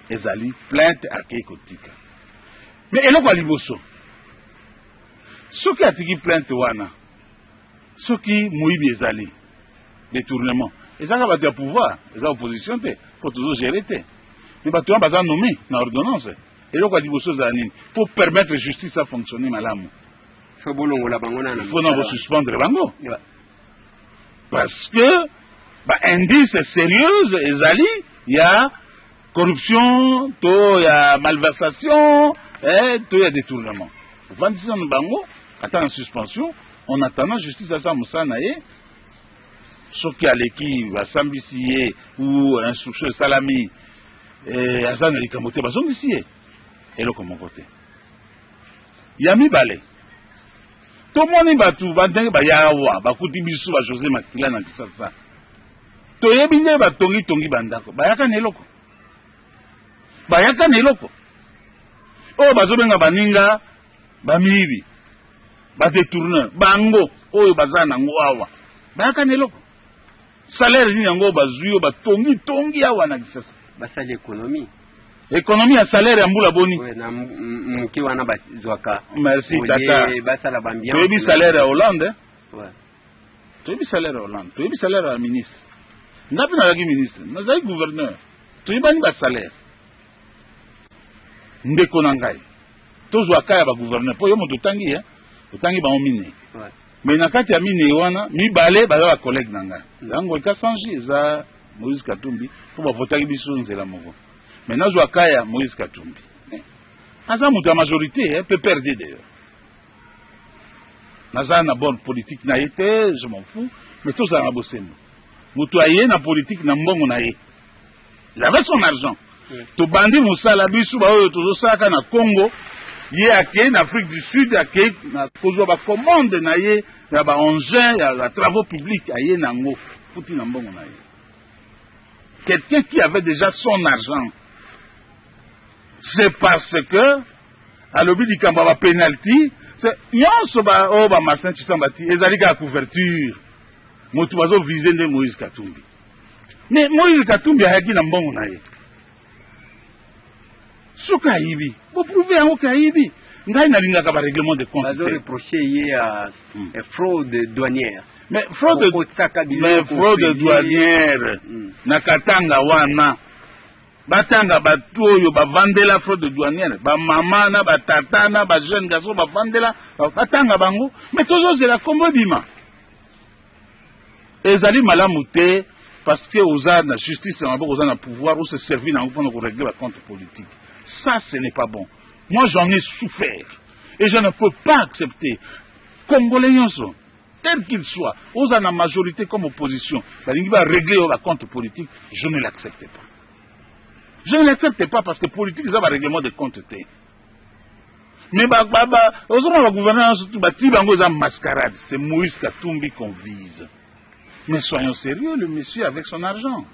ezali plainte akei kotika. Mais eloko ya liboso, soki atiki plainte wana, soki moyibi ezali, détournement ezaka bato ya pouvoir, eza opposition te, mpo tozogérer te. Mais bato wana baza nommé na ordonnance. Eloko ya liboso ezala nini pour permettre justice a fonctionner malamu? Faut bolongola bango na Faut na bosuspendre bango parce que baindice sérieuse ezali ya corruption to ya malversation, to ya détournement. Ovandisi nano bango ata na suspension en attendant justice asala mosala na ye. Soki aleki, basambisi ye ou instruction esalami, aza na likambo te, bazongisi ye, eloko moko te. Ya mibale, tomoni bato bandenge baya awa, bakuti biso ba José Makila na Kisasa, toyebi nde batongitongi bandako, bayaka na eloko, bayaka na eloko oyo bazobenga baninga bamiyibi, badétourneur. Bango oyo baza nango awa bayaka na eloko? Salaire nini yango bazwi oyo batongi tongi awa na Kisasa? Basali économie. Économie ya salaire ya mbula boni? Na moke wana bazwaka. Merci tata. Basala baambiance. Toyebi salaire ya Hollande, eh? Toyebi salaire ya Hollande, toyebi salaire ya ministre. Nga mpe nazalaki ministre, nazalaki gouverneur, toyebani basalaire. Ndeko na ngai, tozwa ka ya bagouverneur, mpo yo moto otangi, otangi bango minei. Mais na kati ya minei wana, mibale baza bacollègue na ngai, eza Ngoy Kasanji, eza Moïse Katumbi, mpo bavotaki biso nzela moko. Mais nazwa ka ya Moïse Katumbi, aza moto ya majorité, PPRD d'ailleurs. Naza na bonne politique na ye te, je m'en fous, mais tozala na bosembo. Moto aye na politique na mbongo na ye, il avait son argent. Tobandi mosala, biso baoyo tozosalaka na Congo, ye akei na Afrique du Sud, akei na kozwa bacommande na ye ya baengin ya batravaux publics, aye nango futi na mbongo na ye. Quelqu'un qui avait déjà son argent, c'est parce que alobi likambo ya bapenalty nyonso oyo bamartin Chisamba ti ezali kaka couverture. Moto bazovise nde Moïse Katumbi, mais Moïse Katumbi ayaki na mbongo na ye. Soki ayibi, boprouve yango ke ayibi. Ngai nalingaka barèglement de compte. Bazoreproche ye ya fraude douanière. Mais fraude, mais fraude douanière na Katanga wana, batanga bato oyo bavandela fraude douanière, bamama na batata na bajeune garçon bavandela, batanga bango. Mais tozozela nkombo ebima, ezali malamu te, parce que oza na justice na maboko, oza na pouvoir, ose servir nango mpona korégler bacompte politique. Ça, ce n'est pas bon. Moi, j'en ai souffert et je ne peux pas accepter. Congolais nyonso, tel qu'il soit, oza na majorité comme opposition, balingi barégler oyo bacompte politique, je ne l'accepte pas. Je ne l'accepte pas, parce que politique eza barèglement de compte te. Mais ozomona bagouverneur nyonso bati bango, eza mascarade. C'est Moïse Katumbi qu'on vise, mais soyons sérieux, le monsieur avec son argent,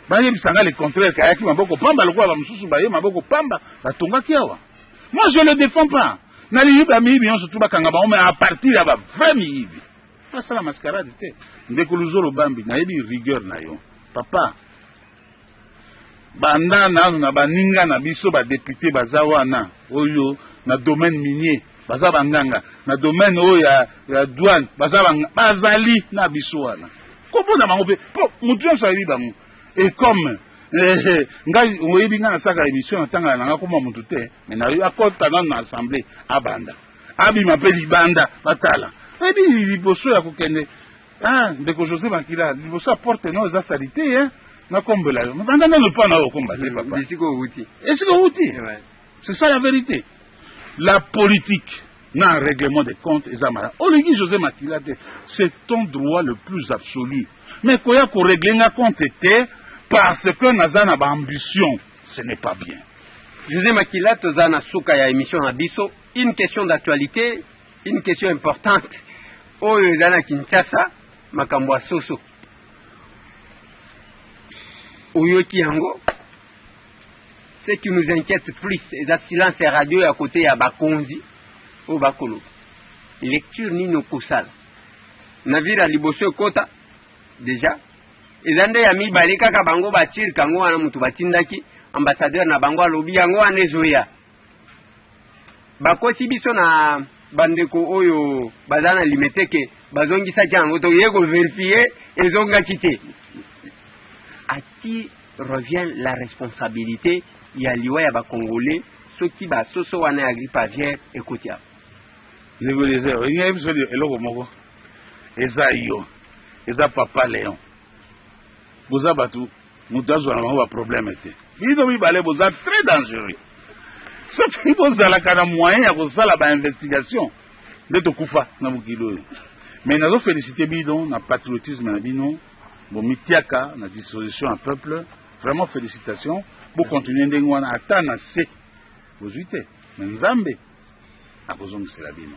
bayebisa nga le contraire, kayaki maboko pamba lokola bamosusu baye maboko pamba batongaki awa. Moi, je le défends pas. Nalingi bamiyibi nyonso tu bakanga bango, mais à partir ya bavrai miyibi, basala mascarade te. Ndeko Luzolo Bambi, nayebi rigueur na yo, papa. Banda nanu na baninga na biso badéputé baza wana, oyo na domaine minier baza banganga, na domaine oyo ya douane baza bazali na biso wana, kombo na bango mpe, mpo motu nyonso ayebi bango. Et comme ngai, oyebi ngai nasalaka émission, natangaka nanga komba motu te, mais nayebi akɔta nanu na assemblée, abanda, abima mpe libanda, batala. Oyebi, liboso ya kokende, ah, ndeko José Makila, liboso ya porte no eza saleté, hein, nakombela yo, banda nano mpo na okomba te, papa. Esika outi. Esika outi. C'est ça la vérité. La politique na règlement des comptes eza malamu. Olingi José Makila te, c'est ton droit le plus absolu, mais koya korégler nga compte te parce que naza na baambition, ce n'est pas bien. José Makila, toza na suka ya émission na biso. Une question d'actualité, une question importante oyo eza na Kinshasa, makambo ya soso. Oyoki yango? Ce qui nous inquiète plus eza silence ya radio ya côté ya bakonzi oyo bakoloba. Lecture nini okosala? Navire ya liboso ekota déjà, eza nde ya mibale kaka. Bango batirka yango wana, moto batindaki ambassadeur na bango alobi yango wana ezoya. Bakosi biso na bandeko oyo baza na Limete ke bazongisaki yango, toye kovérifier, ezongaki te. À qui revient la responsabilité? Ya liwa ya bacongolais soki basoso wana ya grippe aviaire ekoti awa. Ndeko Eliezer, olingi biso eloko moko eza yo, eza papa Léon, boza bato moto azwa na bango baproblème te. Bino mibale boza très dangereux. Soki bozalaka na moyen ya kosala bainvestigation nde tokufa na mokili oyo. Mais nazofélicité bino na patriotisme na bino, bomitiaka na disposition ya peuple. Vraiment félicitation, bocontinue ndenge wana. Ata na se bozwi te, mais Nzambe akozongisela bino.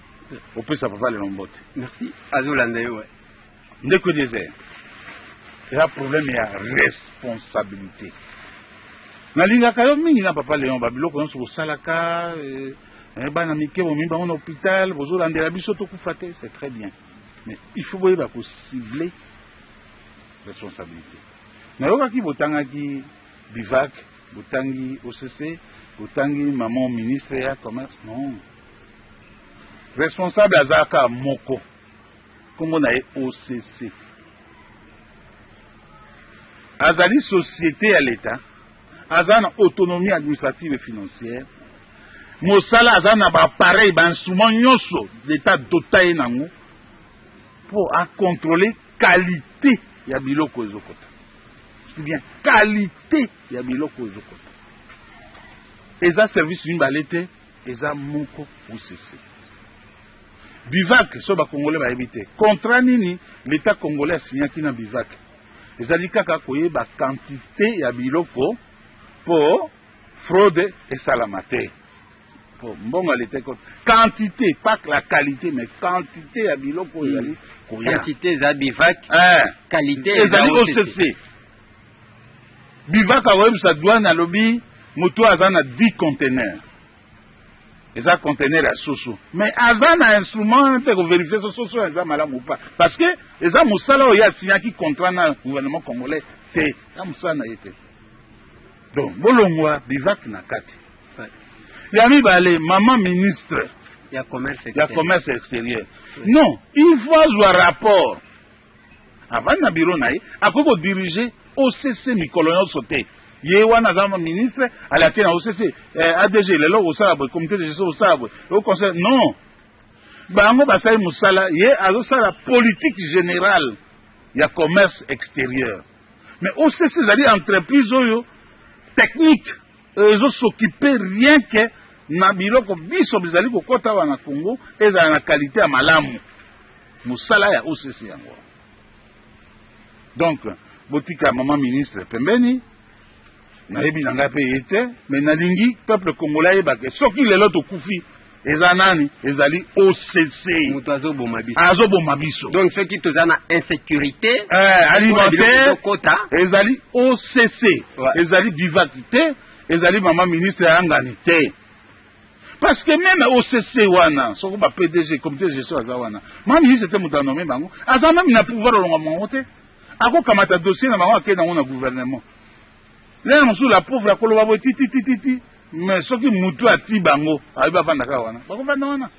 Opesa papa lelo mbote. Merci, azolanda yo. Ndeko Eliezer, eza problème ya responsabilité. Nalingaka yo mingi na papa Léon. Babiloko nyonso bosalaka, bana mike bomemi bango na hôpital, bozolandela biso tokufa te, c'est très bien, mais il faut boyeba kocibler responsabilité. Nayokaki botangaki Bivac, botangi OCC, botangi maman ministre ya commerce. Non, responsable azalaka moko, nkombo na ye OCC. Azali société ya l'État, aza na autonomie administrative et financière. Mosala, aza na baappareil, bainstrument nyonso l'État dota ye nango mpo acontrôle qualité ya biloko ezokota. Bien, qualité ya biloko ezokota eza service mibale te, eza moko, OCC. Bivac, so bacongolais bayebi te contrat nini l'État congolais asignaki na Bivac, ezali kaka koyeba quantité ya biloko mpo fraude esalama te, po mbongo ya l'État ekota. Quantité, pas la qualité, mais quantité ya biloko oyo ezali koya. Quantité eza Bivac. Qualité ezali OCC. Bivac akoyebisa douane, alobi moto aza na 10 conteneur, eza conteneur ya soso, mais aza na instrument te kovérifier so soso oyo eza malamu pa, parce que eza mosala oyo ye asignaki contrat na gouvernement congolais te, eza mosala na ye te. Donc bolongwa Bivac na kati. Ya mibale, mama ministre ya commerce ya commerce extérieur, non, il faut azwa rapport. Avandi na bureau na ye, akoki kodirige OCC mikolo nyonso te. Ye wana aza ministre, alaki na OCC, ADG lelo kosala boye, comité de gestion kosala boye, au conseil. Non, bango basali mosala. Ye azosala politique générale ya commerce extérieur, mais OCC ezali entreprise oyo technique ezos'occuper rien que na biloko biso bizali kokɔta awa na Congo ezala na qualité ya malamu. Mosala ya OCC yango. Donc botika mama ministre pembeni. Nayebi na ngai mpe ye te, mais nalingi peuple congolais ayebake soki lelo tokufi, eza nani? Ezali OCC. Moto azoboma biso. Azoboma biso. Donc soki toza na insécurité alimentaire kota, ezali OCC. Ezali Bivac te, ezali mama ministre ya yangani te, parce que même OCC wana, soko ba PDG, comité de gestion aza wana, mama ministre te moto anome bango, aza même na pouvoir olonga bango te. Akokamata dossier na bango, akende yango na gouvernement. Lelo mosusu la pauvre akoloba boye tititititi, mais soki mutu ati bango ayebi bavanda kaka wana, bakovanda wana.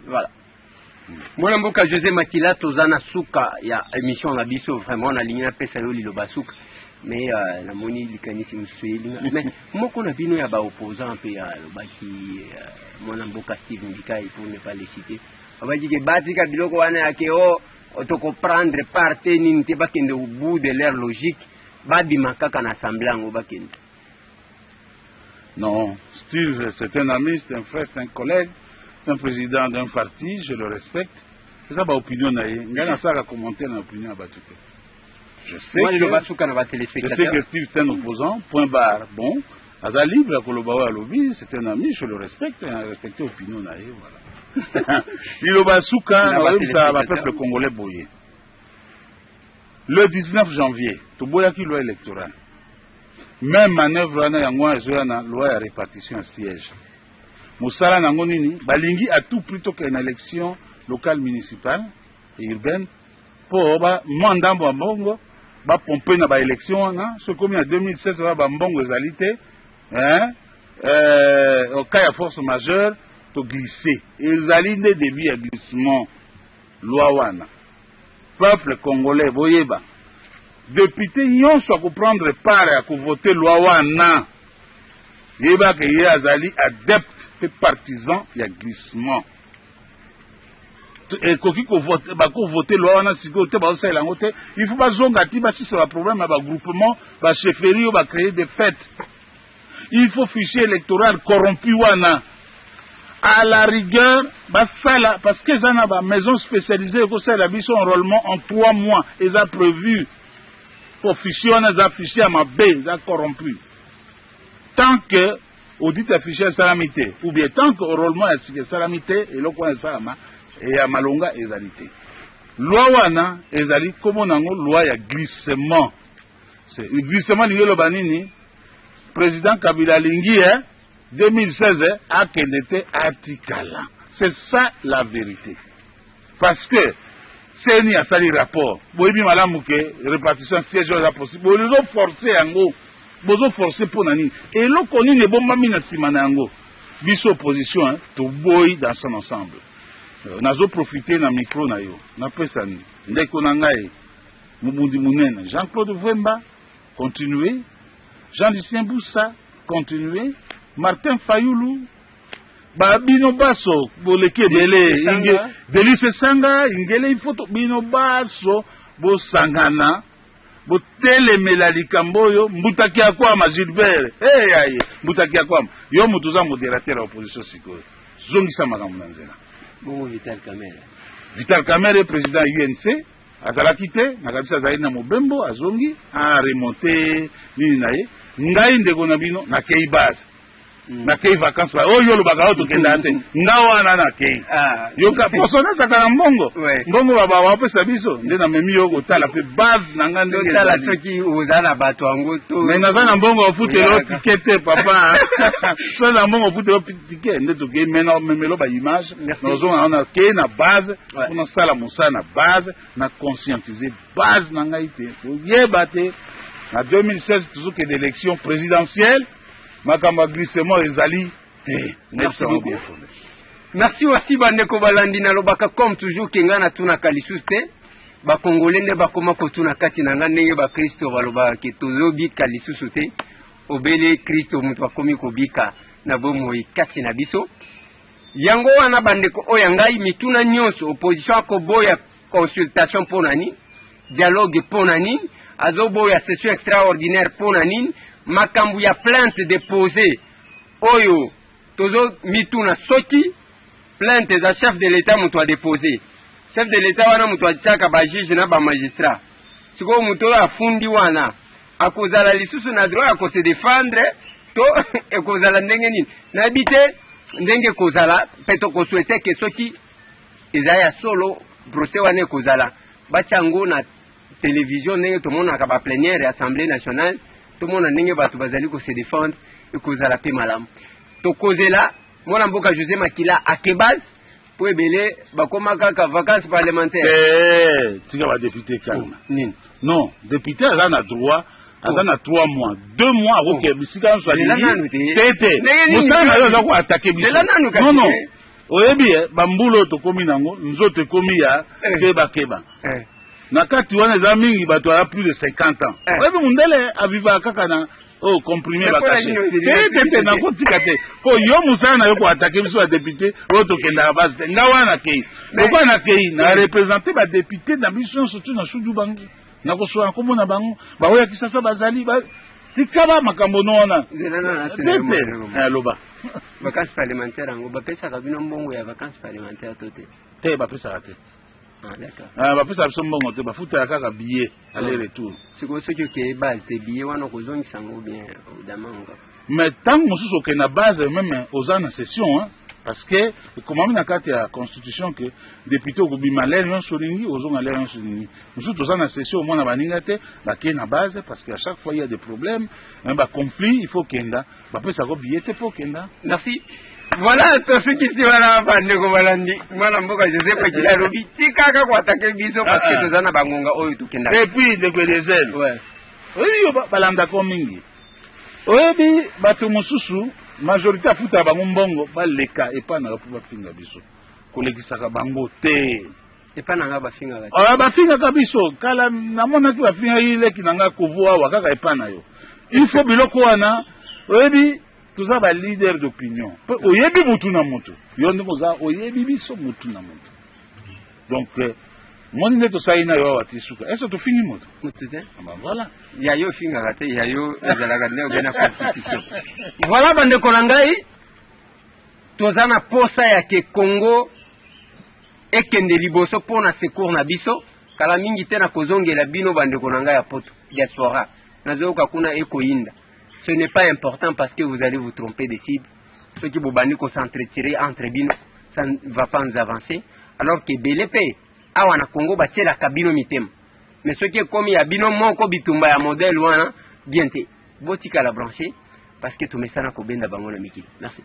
Voilà, mwana mboka José Makila, toza na suka ya émission na biso. Vraiment nalingi napesa yo liloba suka, mais namoni likanisi mosusu eyelinga. Mais moko na bino ya baopposant mpe alobaki, mwana mboka Steve Mbikai pour ne pas le citer, abaki ke batika biloko wana yake o tokoprendre part te nini te, bakende au bout de leur logique, babima kaka na assemblée yango, bakende. Non, Steve, c'est un ami, c'est un frère, c'est un collègue, c'est un président d'un parti, je le respecte. C'est ça, opinion na ye. Ngai nasala commentaire na opinion ya bato te. Je sais que, je sais que Steve, c'est un opposant, point barre. Bon, aza libre ya koloba oyo alobi, c'est un ami, je le respecte, respecte opinion na ye, voilà. Liloba suka, nakoyebisa bapeuple congolais boye. Le 19 janvier, toboyaki loi électorale. Même manœuvre wana, yango wana ezoya na loi ya répartition ya siège. Mosala nango nini? Balingi à tout prix tokende na élection locale, municipale et urbaine, mpo mwa ndambo ya mbongo bapompe na baélection wana. Soki komi na 2016 wana, bambongo ezali te, au cas ya force majeure toglisse. Ezali nde début ya glissement, loi wana. Peuple congolais, boyeba, député nyonso akoprendre part ya kovote loi wana. Yebaka ye azali adepte mpe partisan ya glissement. Ekoki bakovote loi wana sikoyo te, bazosalela yango te. Il faut bazonga ti basisa baproblème ya bagroupement, bachefferie oyo bacréer de fait. Il faut fichier électoral corrompu wana, à la rigueur basala, parce que eza na bamaison spécialisée ekosalela biso enrôlement en 3 mois, eza prévu. Po fichier wana eza fichier ya mabe, eza corrompu. Tant que audit ya fichier esalami te, ou bien tant que enrôlement ya sika esalami te, eloko wana esalama ya malonga ezali te. Loi wana ezali komona yango loi ya glissement. Glissement lingi eloba nini? Président Kabila alingi 2016 akende te, atikala. C'est ça la vérité, parce que CENI asali rapport, boyebi malamu ke répartition siège oyo eza possible. Bozoforce yango, bozoforce mpo na nini? Eloko nini ebombami na nsima na yango? Biso opposition toboyi dans son ensemble. Nazoprofite na micro na yo, napesa ndeko na ngai mobundi monene Jean-Claude Vwemba, continuez, Jean-Lucien Bussa, continuez, Martin Fayulu, babino baso boleki ebele, Delly Sesanga, ingele ifoto, bino baso bosangana, botelemela likambo oyo. Mbutaki ya kwama Gilbert, hey, aye mbutaki ya kwama, yo moto oza modérateur ya opposition sikoyo, zongisa makambo na nzela. Bongo Vital Kamerhe? Vital Kamerhe, président UNC, azalaki te na kabisa, azalaki na mobembo, azongi, aremonte nini na ye. Ngai ndeko na bino nakei base, nakei vacance oyo olobaka oyo tokendaka te. Nga wana nakei yoka poso nazalaka na mbongo, mbongo bapesa biso nde namemi yo kotala mpe base na nga ndenge. Totala soki oza na bato yango to. Mais naza na mbongo ofutela ticket te, papa. So na mbongo ofutela ticket nde tokei, mais namemelo baimage, nazonga nakei na base mpo nasala mosala na base, na conscientiser base na ngai te. Oyeba te, na 2016 tozokende élection présidentielle, makambo ya glissement ezali te. Merci beaucoup, merci aussi bandeko balandi. Nalobaka comme toujours ke ngai natunaka lisusu te, bakongole nde bakoma kotuna kati na ngai. Ndenge bakristo balobaka ke tozobika lisusu te, obele Kristo moto akomi kobika na bomoi kati na biso. Yango wana bandeko oyo ya ngai, mituna nyonso: opposition akoboya consultation mpo na nini? Dialogue mpo na nini? Azoboya session extraordinaire mpo na nini? Makambo ya plainte déposé oyo, tozomituna soki plainte eza chef de l'État moto adépose. Chef de l'État wana moto atiaka bajuge na bamagistrat. Sikoyo moto oyo afundi wana akozala lisusu na droit ya kose défendre to ekozala ndenge nini? Nayebi te ndenge ekozala. Mpe tokosouhaiter ke soki eza ya solo, procès wana ekozala, batia yango na télévision ndenge tomonaka baplénière ya Assemblée nationale, tomona ndenge bato bazali kose défendre, ekozala mpe malamu. Tokozela mwana mboka José Makila akebase mpo ebele bakóma kaka vacances parlementaire. Eh, tika badéputé calme. Nini? Non, député aza na droit, aza na 3 mois, 2 mois, akoki bisika nyonso alingi te te. Mosala na yo aza koattaquer biso. Non, non, oyebi bambula oyo tokómi nango, nzoto ekómi ya kebakeba. Na kati wana eza mingi bato aya plus de 50 ans. Oyebi mundele avivaka kaka na oyo comprimé bacachet te te te. Nakotika te mpo yo mosala na yo koattaquer biso badéputé oyo tokendaka base te. Nga wana nakei, lokola nakei na représente badéputé na biso nyonso tu na Sud Ubangi, nakosola nkombo na bango baoya Kisasa, bazali tika ba makambo no wana te te, aloba. Vacances parlementaire yango, bapesaka bino mbongo ya vacances parlementaire to te? Te, bapesaka te. Ah, bapesaka biso mbongo te, bafutaka kaka billet aller retour. Sikoyo soki okeye base te, billet wana okozongisa yango bien odamango? Mais ntango mosusu okende na base même oza na session hein, parce que ekomami na kati ya constitution ke député okobima l'heure nyonso olingi, ozonga l'heure nyonso olingi. Mosusu toza na session, omona baninga te bakei na base, parce que à chaque fois il y a des problèmes, baconflit, il faut kenda, bapesako billet te mpo okenda. Merci. Voilà, tosukisi wana bandeko balandi. Mwana mboka Joseph Makila alobi tikaka koattaquer biso parce que toza na bangonga oyo tokendaka. Et puis ndeko Eliezer, oyebi yo balandako mingi, oyebi bato mosusu majorité afutaka bango mbongo, baleka epai na yo mpo bafinga biso. Kolekisaka bango te. Epai na nga bafingaka? Ah, bafingaka biso. Kala namonaki bafingaki leki na nga kovo awa kaka epai na yo. Il faut biloko wana oyebi. Toza ba leader d'opinion mpe oyebi mutu na mutu, yo ndenge oza oyebi biso mutu na mutu. Donc moni nde tosali na yo awa ti suka, est-ce tofingi moto? Motu te. Ah, bah, voilà. Ya yo ofingaka te, ya yo ezalaka nde obe na constitution. Voilà, bandeko na ngai, toza na posa ya ke Congo ekende liboso mpo na secours na biso. Kala mingi te na kozongela bino, bandeko na ngai ya Poto, diaspora, nazoyoka kuna ekoyinda. Ce n'est pas important parce que vous allez vous tromper de cible. Soki bobandi kos'entretuer entre bino, ça ne va pas nous avancer, alors que ebele mpe awa na Congo batielaka bino mitema. Mais soki ekomi ya bino moko, bitumba ya modèle wana, bien te. Botikala branché parce que tomesana kobenda bango na mikili. Merci.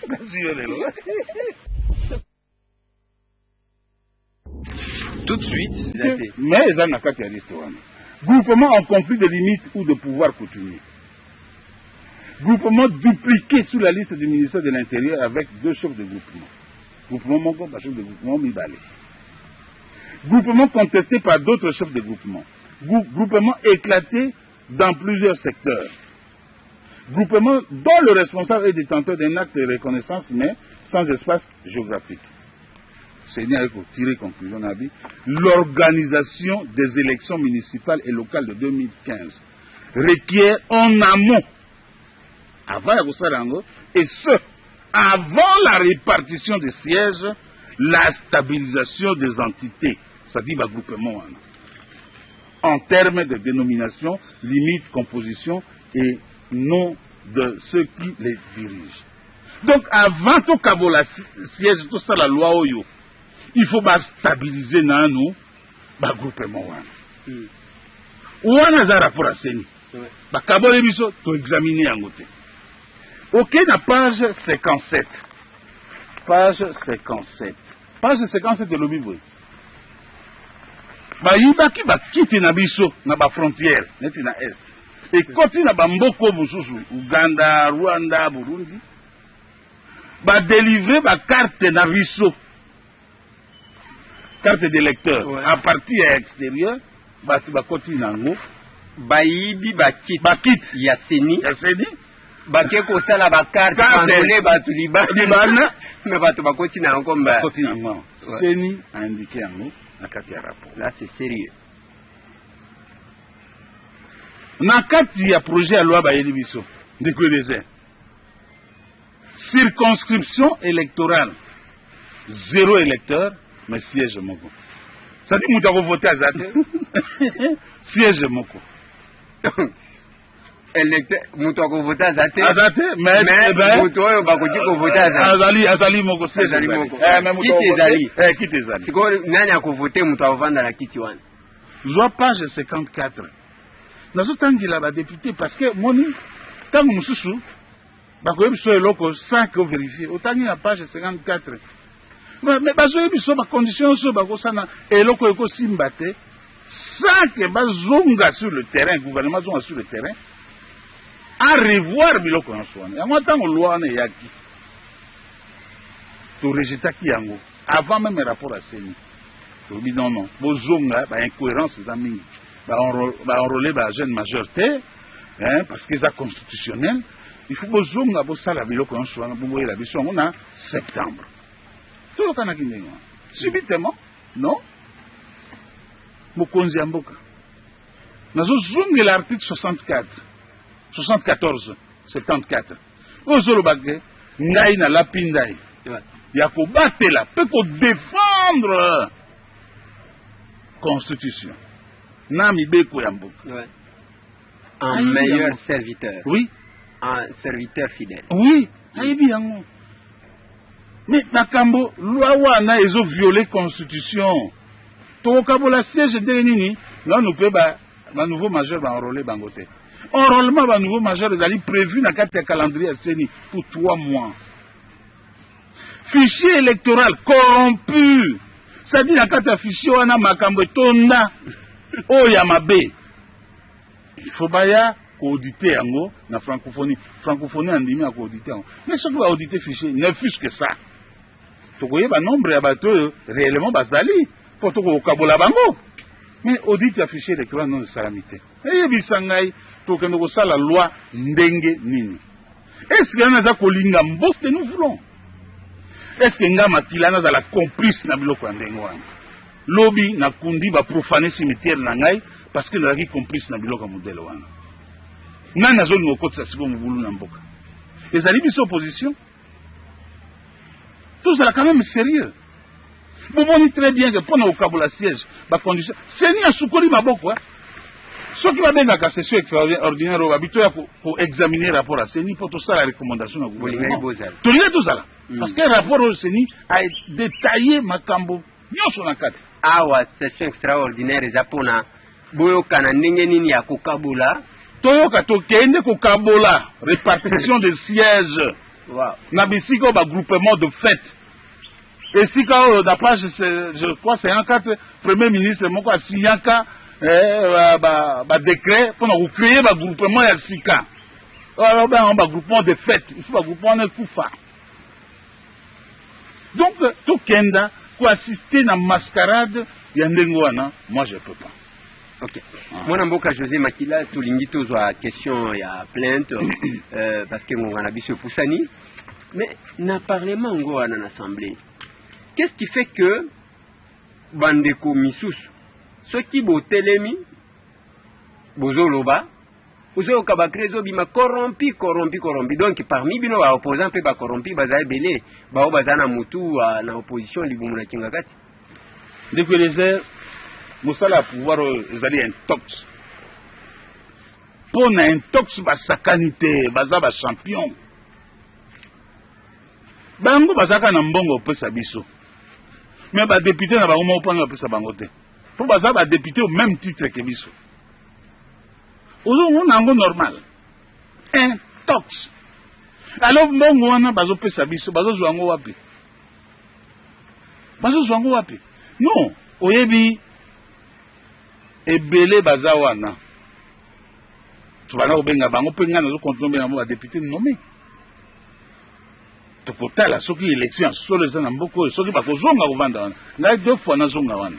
Nazwi yo lelo. Tout de suite. Mais eza na kati ya liste wana: groupement en conflit de limite ou de pouvoir coutumier, groupement dupliqué sur la liste du ministère de l'Intérieur avec deux chefs de groupement, groupement moko, bachef de groupement mibale, groupement contesté par d'autres chefs de groupement, groupement éclaté dans plusieurs secteurs, groupement dont le responsable est détenteur d'un acte de reconnaissance mais sans espace géographique. CENI a tiré conclusion na bi: l'organisation des élections municipales et locales de 2015 requiert en amont, avant ya kosala yango, et ce avant la répartition des sièges, la stabilisation des entités, c'est-à-dire bagroupement wana, en termes de dénomination, limite, composition et nom de ceux qui les dirigent. Donc avant tokabola siège, tosala loi oyo, il faut bastabiliser nanu bagroupement wana. Wana eza rapport ya CENI. Bakaboli biso, toexamine yango te. Ok, na page 57, page 57, page 57 elobi boye: bayibaki bakiti na biso na bafrontière neti na Est, ekoti na bamboka mosusu, Uganda, Rwanda, Burundi. Badélivre bacarte na biso, carte d'électeur, à partir ya extérieur, bato bakoti nango. Bayibi bakiti. Bakiti. Ya CENI. Ya CENI. Bake kosala bacarte. Carte. Bandole bato libanda. Libanda. Mais bato bakoti na yango mba. Bakoti nango. CENI aindiqué yango na kati ya rapport. Là, c'est sérieux. Na kati ya projet ya loi bayeli biso, ndeko Eliezer, circonscription électorale, zéro électeur mais siège moko, c'est-à-dire moto akovote aza te, siège moko. Électeur, moto akovote aza te. Aza te, mais mais eh ben, moto oyo bakoki kovote aza. Azali moko, siège. Azali moko. Eh, mais moto Kiti akovote- ezali. Eh, kiti ezali. Sikoyo nani akovote? Moto akovanda na kiti wana? Zwa page 54. Nazotangela badéputé parce que moni ntango mosusu bakoyebi biso eloko sans que ovérifie. Otangi na page 54, mais bazoyebi biso bacondition nyonso bakosana, eloko ekosimba te sans que bazonga sur le terrain, gouvernement azonga sur le terrain à revoir biloko nyonso wana. Yango ntango loi wana eyaki, torejetaki yango avant même rapport ya CENI. Tolobi non, non, bozonga, baincohérence eza mingi. Baenrôle bajeune majeur te, hein, parce que eza constitutionnel. Il faut bozonga, bosala biloko nyonso wana, bongoyela biso yango na septembre. Toyokanaki ndenge wana. Subitement, non, mokonzi ya mboka, nazozongela article 64, 74, 74 oyo ozoloba ke ngai nalapi ndai ya kobatela mpe kodéfendre constitution na mibeko ya mboka. Un meilleur serviteur. Oui. Un serviteur fidèle. Oui, ayebi yango. Mais makambo loi wana ezoviole constitution. Tokokabola siège ndenge nini? Nanu mpe banouveau majeur baenrôle bango te. Enrôlement banouveau majeur ezali prévu na kati ya calendrier ya CENI pour 3 mois. Fichier électoral corrompu, c'est-à-dire na kati ya fichier wana makambo etonda oyo ya mabe. Il faut baya koauditer yango na Francophonie. Francophonie andimi ya koauditer yango, mais soki baaudite fichier, ne fût que ça, tokoyeba nombre ya bato oyo réellement bazali mpo tokokabola bango. Mais audit ya fichier électoral nano esalami te. Eyebisa ngai, tokende kosala loi ndenge nini? Est-ce que naza kolinga mboste? Nous voulons, est-ce que nga Makila nazala complice na biloko ya ndenge wana? Lobi nakundi, baprofane cimetière na ngai parce que nazalaki complice na biloko ya modèle wana. Nani azolinga kokotisa sikoyo mobulu na mboka? Ezali biso opposition. Tozala quand même sérieux. Bomoni très bien que mpo na kokabola siège, bacondition, CENI asukoli maboko. Soki babengaka session extraordinaire oyo, babi toya koexamine rapport ya CENI mpo tosala recommandation na gouvernement. Tolingai tozala, parce que rapport oyo CENI adétaille makambo nyonso na kati. Awa session extraordinaire eza mpona boyokana ndenge nini ya kokabola. Toyoka, tokende kokabola, répartition de siège na bisika oyo bagroupement de fait, esika oyo na page, je crois, 54, premier ministre moko asinyaka badécret mpona kocréer bagroupement ya sika oyo babenga bagroupement de fait. Il faut bagroupement wana ekufa. Donc tokenda koassister na mascarade ya ndenge wana, moi je peux pas. Ok, mwana mboka José Makila, tolingi tozwa question ya plainte parce que ngonga na biso epusani. Mais na parlement ngo wana, na assemblée, qu'est-ce qui fait que bandeko misusu, soki botelemi, bozoloba, ozoyoka bacris ezobima: "Corrompu, corrompu, corrompu"? Donc parmi bino baopposant mpe bacorrompu baza ebele, bao baza na mutu na opposition, libumu na kinga kati. Ndeko Elezer, mosala ya pouvoir oyo ezali intox. Mpo na intox basakani te, baza bachampion. Bango bazalaka na mbongo kopesa biso, mais badéputé na bango moko mpona bapesa bango te, mpo baza badéputé au même titre ke biso. Ozomona yango normal? Intox. Alors mbongo wana bazopesa biso, bazozwa yango wapi? Bazozwa yango wapi? Non, oyebi, ebele baza wana, tobanda kobenga bango mpe ngai nazocontinue obenga bango badéputé nommé. Tokotala soki élection ya solo eza na mboka oyo, soki bakozonga kovanda wana. Ngai deux fois nazonga wana,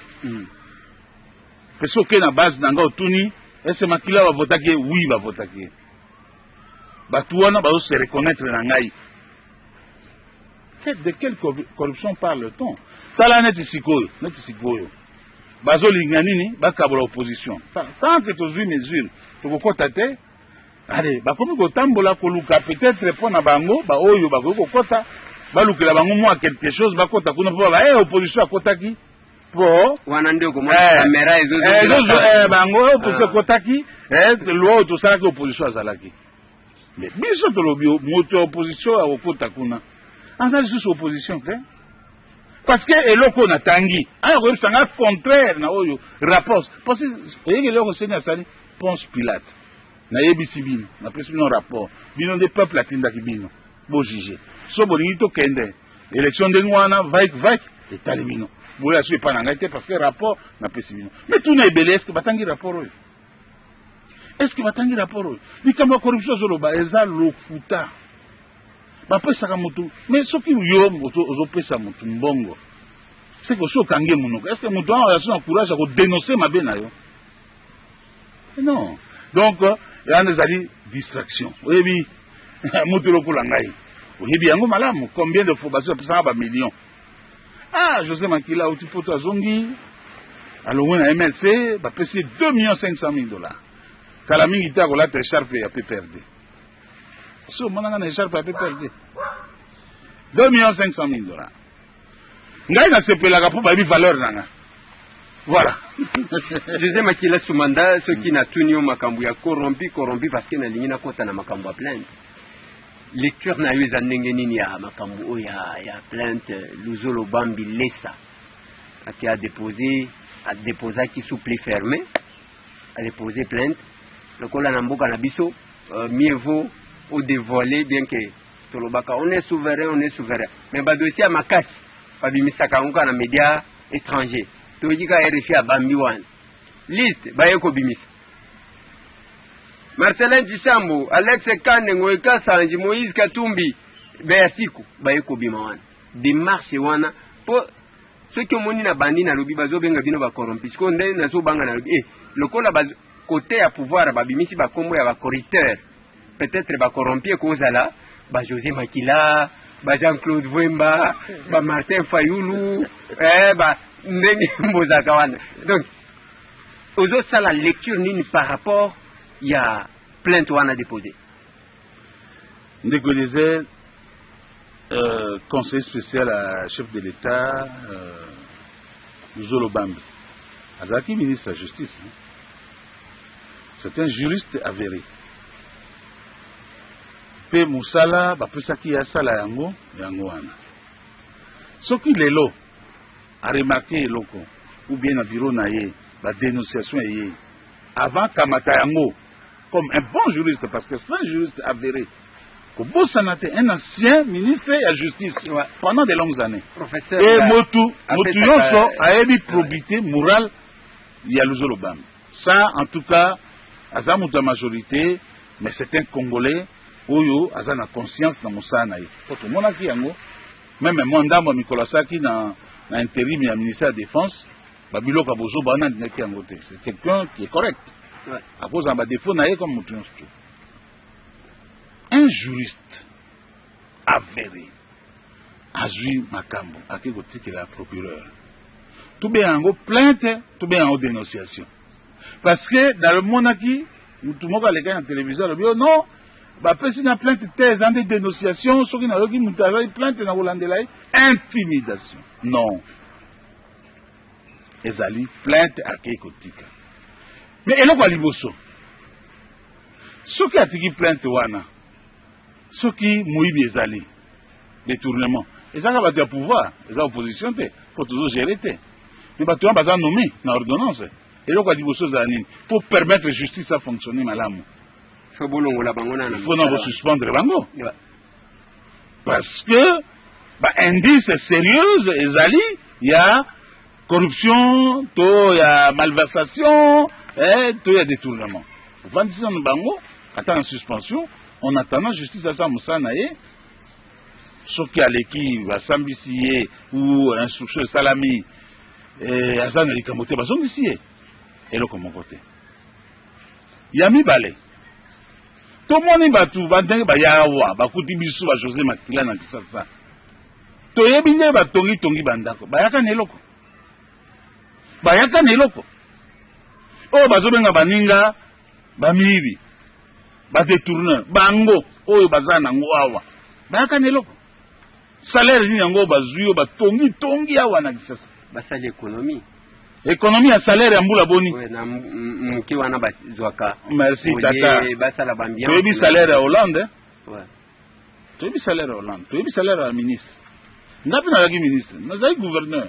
mpe soki okei na base na ngai, otuni: "Ese Makila bavotaki ye?" "Oui, bavotaki ye." Bato wana bazose reconnaître na ngai. De quelle corruption parle-t-on? Tala neti sikoyo, neti sikoyo bazolinga nini? Bakabola opposition. Tant que tozwi mesure, tokokɔta te. Ale bakomi kotambola koluka peut-être mpo na bango baoyo bakoki kokɔta, balukela bango mwa quelque chose, bakɔta kuna mpo ba opposition akɔtaki mpo Wana nde okomona caméra. Bango opposition ekɔtaki, loi oyo tosalaki, opposition azalaki. Mais biso tolobi, moto ya opposition akokɔta kuna aza lisusu opposition te, parce que eloko oyo natangi aya koyebisa nga contraire na oyo rapport, parce que oyeki eloko CENI asali. Ponce Pilate, nayebisi bino, napesi bino rapport, bino nde peuple atindaki bino bojuge. So bolingi tokende élection ndenge wana, vaik vaik, etali bino. Boya so epa na ngai te, parce que rapport napesi bino. Mais tuna ebele, est ce que batangi rapport oyo? Est ce que batangi rapport oyo? Likambo ya corruption azoloba eza lokuta. Bapesaka motu, mais soki yo moto ozopesa motu mbongo, seke osi okangi ye monoko. Est ce que moto wana aza na courage ya kodénonce mabe na yo? Non. Donc wana ezali distraction. Oyebi, moto lokola ngai, oyebi yango malamu, combien de fois basi bapesaka bamillion: "Ah, José Makila auti poto, azongi, alongwe na MLC, bapesi ye 2 millions 500 mille dollars." Kala mingi te akolata écharpe ya PPRD. So omonanga na écharpe ya PPRD? 2 millions 500 mille dollars. Ngai nasepelaka mpo bayebi valeur na nga, voilà. José Makila Sumanda, soki natuni yo makambo ya corrompu, corrompu, parce que nalingi nakɔta na makambo ya plainte, lecture na yo eza ndenge nini ya makambo oyo ya plainte Luzolo Bambi Lesa ati adépose, adéposaki sous pli fermé, adépose plainte? Lokola na mboka na biso, mieux vaut odévoiler, bien que tolobaka on est souverain, on est souverain, mais badossier ya makasi babimisaka yango kaka na média étranger. Toyoki kaka RFI abambi wana liste, baye kobimisa Marcelin Tshisambo, Alex Kande, Ngoyi Kasanji, Moïse Katumbi, Beya Siku, baye kobima wana. Démarche wana mpo Soki omoni na bandi, nalobi bazobenga bino bacorrompus. Sikoyo nde nazobanga, nalobi lokola côté ya pouvoir babimisi bakombo ya bacorrupteur, peut-être bacorrompus ekozala baJosé Makila, ba Jean-Claude Vwemba, baMartin Fayulu, ba ndenge bozalaka wana. Donc ozosala lecture nini par rapport ya plainte wana déposé? Ndeko Eliezer, conseiller spécial à chef de l'État, Luzolo Bambi, azalaki ministre ya Justice, hein? C'est un juriste avéré. Mpe mosala bapesaki ye asala yango, yango wana. Soki lelo aremarquer eloko ou bien na bureau na ye badénonciation eye, avant kamata yango comme un bon juriste, parce que c'est un juriste avéré, kobosana te, un ancien ministre ya Justice pendant de longues années. Professeur. E motu nyonso ayebi probité morale ya Luzolo Bambi. Ça, en tout cas, aza moto ya majorité, mais c'est un Congolais oyo aza na conscience na mosala na ye, po tomonaki yango même mwa ndambo ya mikolo asalaki na intérim ya ministère ya Défense. Babiloko ya bozoba wana andingaki yango te. C'est quelqu'un qui est correct. Akozala badéfaut na ye comme moto nyonso te. Un juriste avéré azwi makambo, ake kotikela procureur. Tobenga yango plainte, tobenga yango dénonciation, parce que namonaki motu moko alekaki na télévision, alobi: "Oh non, bapesi na plainte te, eza nde dénonciation. Soki nayoki moto azali plainte, na kolandela ye intimidation." Non, ezali plainte akei kotika. Mais eloko ya liboso, soki atiki plainte wana, soki moyibi ezali, détournement ezaka bato ya pouvoir, eza opposition te, mpo tozogérer te. Mais bato wana baza nommé na ordonnance. Eloko ya liboso ezala nini pour permettre justice afonctionner malamu? Faut bolongola bango na Faut na bosuspendre bango, parce que baindice sérieuse ezali ya corruption to ya malversation, to ya détournement. Ovandisi nano bango ata na suspension en attendant justice asala mosala na ye. Soki aleki, basambisi ye ou instruction esalami, aza na likambo te, bazongisi ye, eloko moko te. Ya mibale, tomoni bato bandenge baya awa, bakuti biso baJosé Makila na Kisasa, toyebi nde batongitongi bandako. Bayaka na eloko, bayaka na eloko oyo bazobenga baninga bamiyibi, badétourneur. Bango oyo baza nango awa, bayaka na eloko? Salaire nini yango oyo bazwi, oyo batongitongi awa na Kisasa? Basali économie. Économie ya salaire ya mbula boni? Na moke wana bazwaka. Merci, tata. Basala baambiance. Toyebi salaire ya Hollande, toyebi salaire ya Hollande, toyebi salaire ya ministre. Nga mpe nazalaki ministre, nazalaki gouverneur,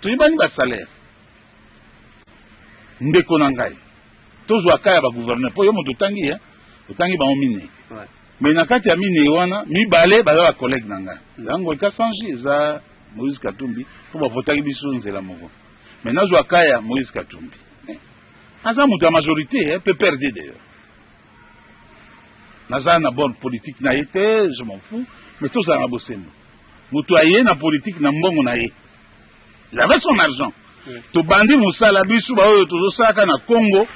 toyebani basalaire. Ndeko na ngai, tozwa ka ya bagouverneur, mpo yo moto otangi, ye otangi bango minei. Mais na kati ya minei wana, mibale baza bacollègue na ngai, eza Ngoy Kasanji, eza Moïse Katumbi, mpo bavotaki biso nzela moko. Mais nazwa ka ya Moïse Katumbi, aza moto ya majorité, PPRD d'ailleurs. Naza na bonne politique na ye te, je m'en fous, mais tozala na bosembo. Moto aye na politique na mbongo na ye, il avait son argent. Tobandi mosala, biso baoyo tozosalaka na Congo,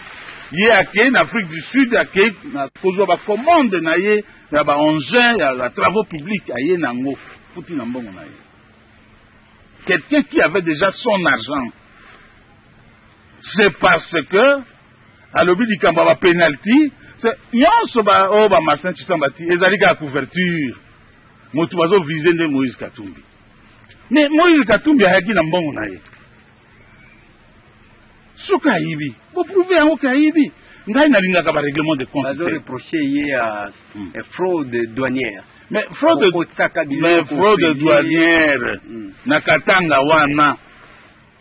ye akei na Afrique du Sud, akei na kozwa bacommande na ye ya baengin ya batravaux publics, aye nango, futi na mbongo na ye. Quelqu'un qui avait déjà son argent, c'est parce que alobi likambo ya bapenalty nyonso oyo baMartin Chisamba ti ezali kaka couverture. Moto bazoviser nde Moïse Katumbi. Mais Moïse Katumbi ayaki na mbongo na ye. Soki ayibi, boprouver yango ke ayibi. Ngai nalingaka barèglement de compte. Bazoreprocher ye ya fraude douanière. Mais fraude, mais fraude douanière na Katanga wana,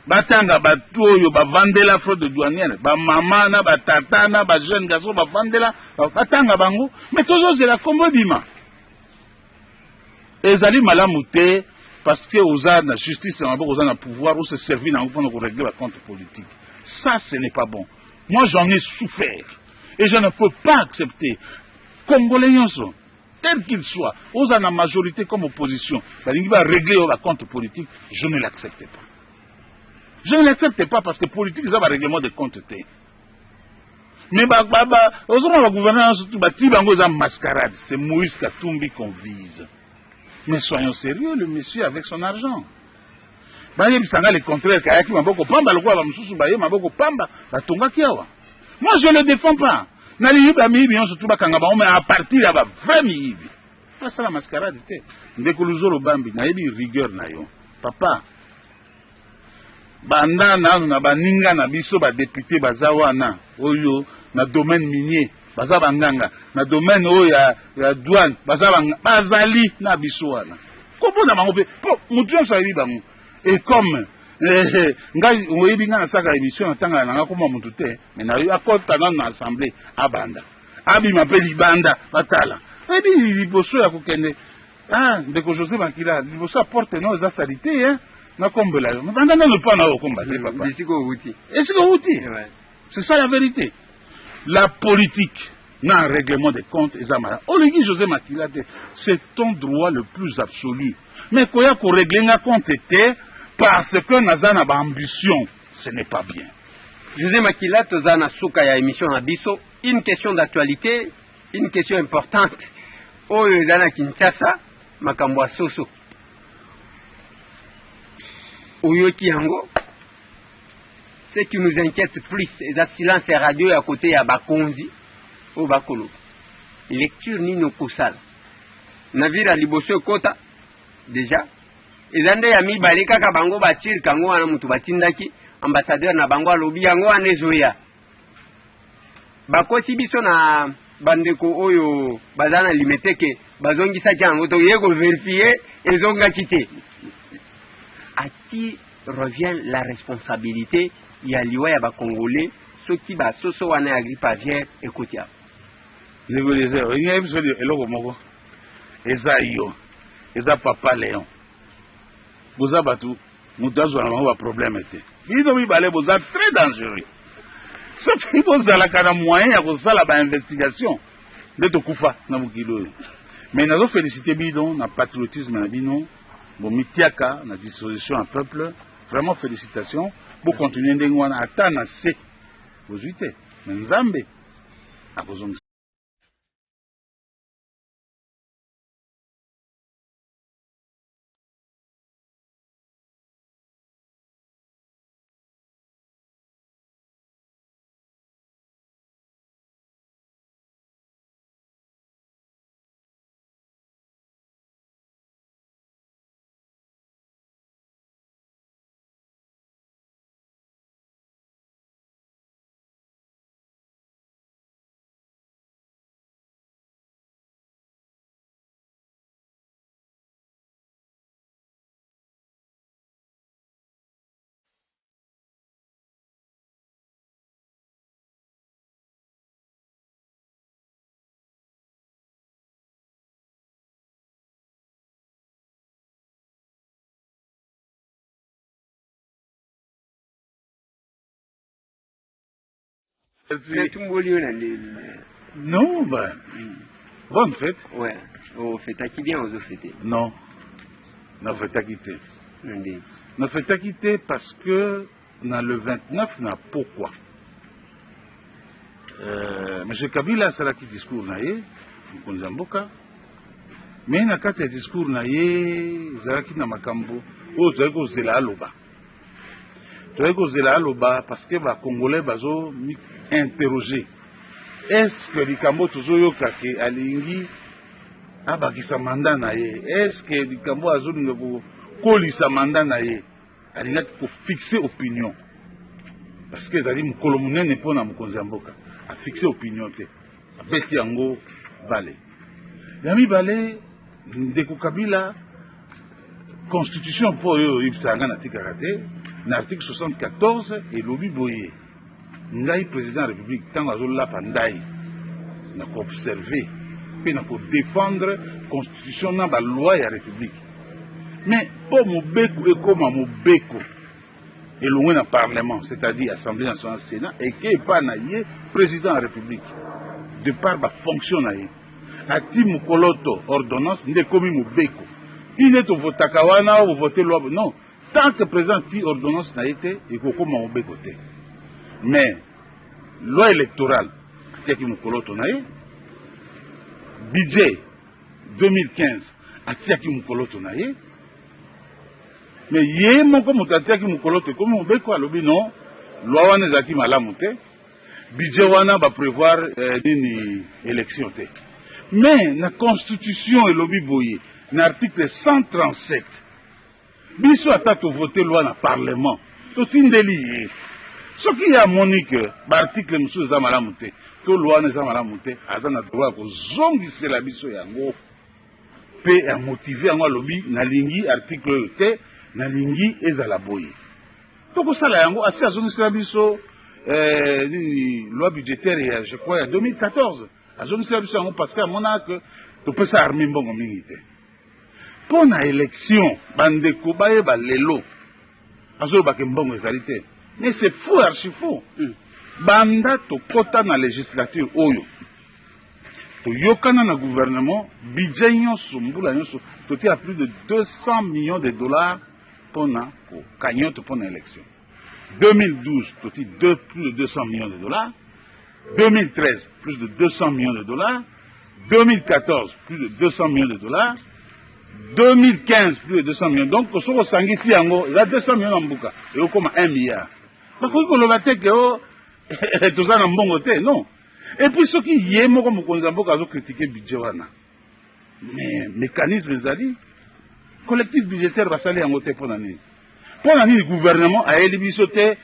batanga bato oyo bavandela fraude douanière, bamama na batata na bajeune garçon bavandela, batanga bango. Mais tozozela kombo ebima. Ezali malamu te, parce que oza na justice na maboko, oza na pouvoir, ose servir nango mpona korégler bacompte politique. Ça, ce n'est pas bon. Moi, j'en ai souffert et je ne peux pas accepter. Congolais nyonso, tel qu'il soit, oza na majorité comme opposition, balingi barégler oyo bacompte politique, je ne l'accepte pas. Je ne l'accepte pas parce que politique eza barèglement de compte te. Mais ozomona bagouverneur nyonso tu batii bango, eza mascarade. C'est Moïse Katumbi qu'on vise. Mais soyons sérieux, le monsieur avec son argent, bayebisa nga le contraire, kayaki maboko pamba lokola bamosusu baye maboko pamba batongaki awa. Moi, je le défends pas. Nalingi bamiyibi nyonso tu bakanga bango, mais à partir ya bavrai miyibi, basala mascarade te. Ndeko Luzolo Bambi, nayebi rigueur na yo, papa. Banda nanu na baninga na biso badéputé baza wana, oyo na domaine minier baza banganga, na domaine oyo ya douane baza bazali na biso wana. Komona bango mpe, mpo motu nyonso ayebi bango. Et comme ngai, oyebi ngai nasalaka émission, natangaka nanga koma motu te, mais nayebi akɔta nanu na assemblée, abanda, abima mpe libanda, batala. Oyebi, liboso ya kokende, ah, ndeko José Makila, liboso ya porte no eza saleté, hein, nakombela yo, banda nano mpo na okomba te, papa. Esika outi. Esika outi. C'est ça la vérité. La politique na règlement des comptes eza malamu. Olingi José Makila te, c'est ton droit le plus absolu, mais koya korégler nga compte te parce que naza na baambition, ce n'est pas bien. José Makila, toza na suka ya émission na biso. Une question d'actualité, une question importante oyo eza na Kinshasa, makambo ya soso. Oyoki yango? Ce qui nous inquiète plus eza silence ya radio ya côté ya bakonzi oyo bakoloba. Lecture nini okosala? Navire ya liboso ekota déjà, eza nde ya mibale kaka. Bango batirka yango wana, moto batindaki ambassadeur na bango alobi yango wana ezoya. Bakosi biso na bandeko oyo baza na Limete ke bazongisaki yango, toye kovérifier, ezongaki te. À qui revient la responsabilité ya liwa ya bacongolais soki basoso wana ya grippe aviaire ekoti awa? Ndeko Eliezer, olingi biso eloko moko, eza yo, eza papa Léon, boza bato moto azwa na bango baproblème te. Bino mibale boza très dangereux. Soki bozalaka na moyen ya kosala bainvestigation nde tokufa na mokili oyo. Mais nazofélicité bino na patriotisme na bino, bomitiaka na disposition ya peuple. Vraiment, félicitation. Bocontinue ndenge wana. Ata na se bozwi te, mais Nzambe akozongisa. Natumboli yo na ndeni? Non, ben, bonne fête. Ouais, ofetaki bien, ozofete? Non, nafetaki te. Na ndeni? Nafetaki te parce que na le 29 na pokwa, monsieur Kabila asalaki discours na ye, mokonzi ya mboka. Mais na kati ya discours na ye ezalaki na makambo oyo tozali kozela aloba, tozali kozela aloba parce que bacongolais bazo interroger: est ce que likambo tozoyoka ke alingi abakisa mandat na ye, est ce que likambo azolinga kokolisa mandat na ye? Alingaki kofixe opinion parce que ezali mokolo monene mpona mokonzi ya mboka. Afixe opinion te, abeti yango bale. Ya mibale, ndeko Kabila, constitution mpo oyo oyebisaka ngai natikaka te, na article 74 elobi boye: ngai président ya république, ntango azolapa ndai na koobserve mpe na kodéfendre constitution na baloi ya république. Mais mpo mobeko ekóma mobeko, elongwe na parlement, c'est-à-dire assemblée nationale, sénat, eke epa na ye président ya république. De par bafonction na ye, ati mokoloto ordonnance nde ekomi mobeko. Ti nde tovotaka wana, ovote loi, non. Tant que président ti ordonnance na ye te, ekokóma mobeko te. Mais loi électorale, atiaki mokoloto na ye. Budget 2015, atiaki mokoloto na ye. Mais ye moko moto atiaki mokoloto, ekomi mobeko, alobi non, loi wana ezalaki malamu te, budget wana baprévoir nini, élection te. Mais na constitution elobi boye na article 137: biso ata tovote loi na parlement, totindeli ye, soki ye amoni ke baarticle mosusu eza malamu te to loi wana eza malamu te, aza na droit ya kozongisela biso yango mpe amotive yango. Alobi: nalingi article oyo te, nalingi ezala boye, tokosala yango. Asi azongisela biso nini, loi budgétaire ya, je crois, ya 2014. Azongisela biso yango parce que amonaka ke topesa armée mbongo mingi te mpo na élection. Bandeko bayeba, lelo azolobaka mbongo ezali te, mais c'est faux, archi faux. Banda tokɔta na législature oyo, toyokana na gouvernement, budget nyonso, mbula nyonso totia plus de 200 millions de dollars mpona cagnotte mpona élection. 2012, toti plus de 200 millions de dollars. 2013, plus de 200 millions de dollars. 2014, plus de 200 millions de dollars. 2015, plus de 200 millions. Donc soki osangisi yango, eza 200 millions na mbuka, ekokoma 1 milliard. Bakoki koloba te ke o toza na mbongo te, non. Et puis soki ye moko mokonzi ya mboka azocritiquer budget wana, mais mécanisme ezali, collectif budgétaire, basali yango te mpo na nini? Mpo na nini gouvernement ayeli biso te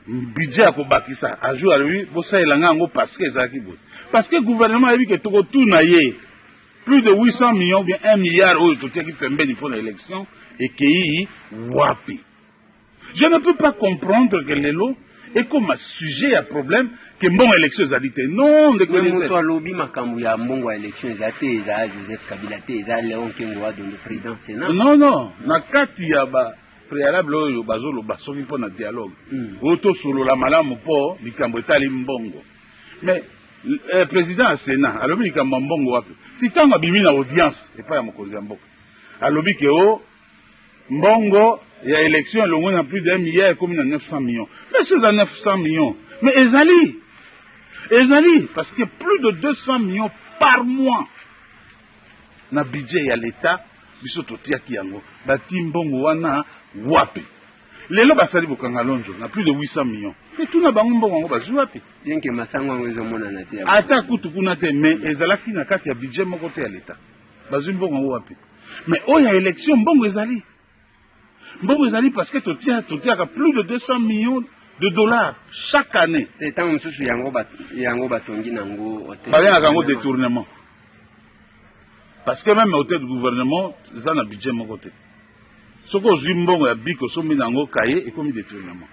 budget ya kobakisa ajour, alobi bosalela nga yango parce que ezalaki boye? Parce que gouvernement ayebi ke tokotuna ye plus de 800 millions, bien 1 milliard oyo totiaki pembeni mpo na élection ekei wapi. Je ne peux pas comprendre que lelo ekoma sujet ya problème ke mbongo élection ezali te. Non, ndeko. Moto alobi makambo ya mbongo ya élection eza te, eza Joseph Kabila te, eza Léon Kengo Adondo, président Sénat. Non, na kati ya ba préalable oyo bazoloba soki mpo na dialogue oyo tosolola malamu mpo likambo etali mbongo, mais président ya Sénat alobi likambo ya mbongo wapi? Si ntango abimi na audience epai ya mokonzi ya mboka, alobi ke o mbongo ya élection elongwe na plus d'un milliard, ekomi na 900 millions. Mais so eza 900 millions, mais ezali parce que plus de 200 millions par mois na budget ya l'État biso totiaki yango. Bati mbongo wana wapi? Lelo basali bokanga lonzo na plus de 800 millions, etuna bango mbongo yango bazwi wapi? Bien ke masango yango ezomonana te. Ata kutu kuna te, mais ezalaki na kati ya budget moko te ya l'État. Bazwi mbongo yango wapi? Mais oyo ya élection, mbongo ezali, mbongo ezali parce que totiaka plus de 200 millions de dollars chaque année. Ntango mosusu yango batongi nango. Babengaka yango détournement, parce que même hôtel du gouvernement eza na budget moko te. Soki ozwi mbongo ya bic, osombi nango kaye, ekomi détournement.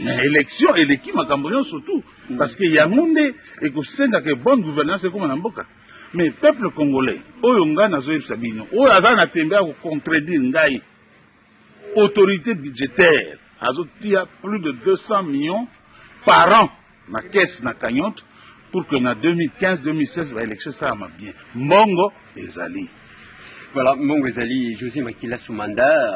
Mais élection eleki makambo nyonso tout, parce que yango nde ekosengaka bonne gouvernance ekóma na mboka. Mais peuple congolais oyo ngai nazoyebisa bino, oyo aza na tembe ya kocontredire ngai, autorité budgétaire azotia plus de 200 millions par an na caisse, na cagnotte, pour que na 2015, 2016 baélection esalama bien. Mbongo ezali. Voilà, mbongo ezali. José Makila Sumanda,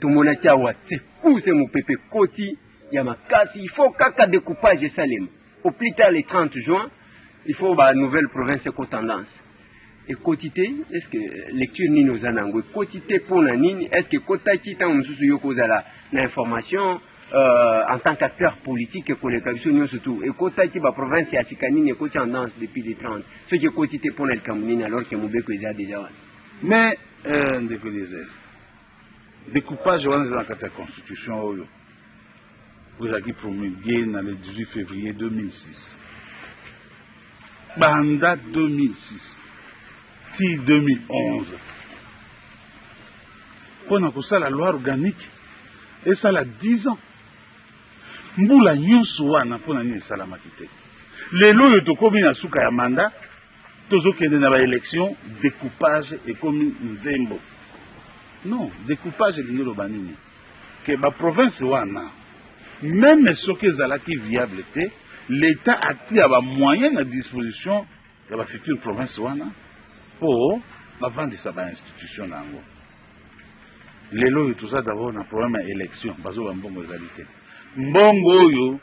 tomonaki awa secousse, mopepe koti ya makasi. Il faut kaka découpage esalema au plus tard le 30 juin. Il faut ba nouvelle province eko tendance ekoti te. Est ce que lecture nini oza na yango? Ekoti te mpo na nini? Est ce que ekotaki ntango mosusu yo kozala na information en tant qu'acteur politique ekoleka biso nyonso tu? Ekotaki baprovince ya sika nini ekoti en danse depuis le 30? Soki ekoti te, mpo na likambo nini, alors ke mobeko eza déjà wana? Mais ndeko Eliezer, découpage wana eza na kati ya constitution oyo ezalaki promulgué na le 18 février 2006. Banda 2006 ti 2011 mpo na kosala loi organique, esala 10 ans. Mbula nyonso wana, mpo na nini esalamaki te? Lelo oyo tokómi na suka ya mandat, tozokende na baélection, découpage ekomi nzembo. Non, découpage elingi eloba nini? Ke baprovince wana, même soki ezalaki viable te, l'État atia bamoyen na disposition ya bafuture province wana mpo bavandisa bainstitution na yango. Lelo oyo toza d'abord na problème ya élection, bazoba mbongo ezali te. Mbongo oyo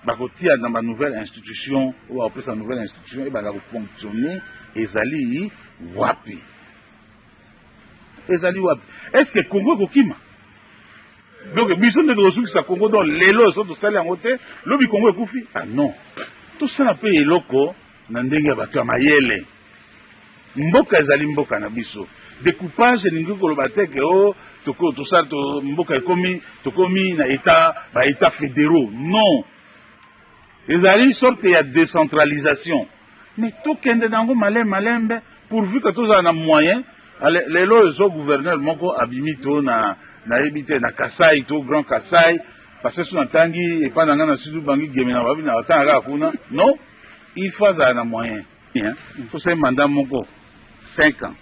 bakotia na banouvelle institution, oyo bakopesa nouvelle institution ebanda kofonctionne, ezali wapi? Ezali wapi? Est ce que Congo ekokima? Donc biso nde tokosukisa Congo. Donc lelo so tosali yango te, lobi Congo ekufi. Ah non, tosala mpe eloko na ndenge ya bato ya mayele. Mboka ezali mboka na biso. Découpage elingi koloba te ke o tosala mboka ekomi, tokomi na état, baétat fédéraux. Non, ezali sorte ya décentralisation, mais tokende nango malembe malembe, pourvu que tozala na moyen. Lelo oyo so gouverneur moko abimi to na nayebi te na Kasai to Grand Kasai, parce que so natangi epai na ngai na Sud Ubangi, Gemena, babi na batanga kaka kuna. Non, il faut azala na moyen. Tosali mandat moko 5 ans,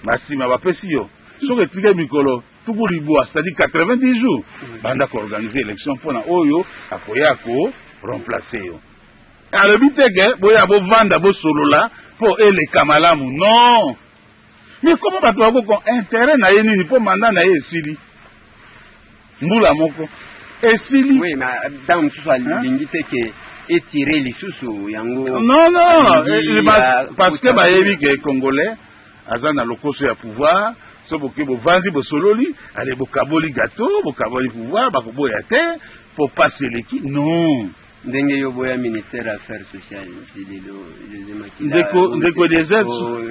basima bapesi yo, soki etikali mikolo 90, c'est-à-dire 90 jours, banda koorganiser élection mpona oyo akoya ko remplacer yo. Alobi te ke boya bovanda bosolola mpo eleka malamu. Non, mais komo bato bakoko intérêt na ye nini? Mpo mandat na ye esili, mbula moko esili. Oui, mais ntango mosusu alingi te ke etire lisusu yango. Non, parce que bayebi ke Congolais aza na lokoso ya pouvoir. So boke bovandi, bosololi, ale bokaboli gâteau, bokaboli pouvoir, bakoboya te mpo pasi eleki. Non. Ndenge yo boya ministère affaires sociales lelo, José Makila. Ndeko Eliezer.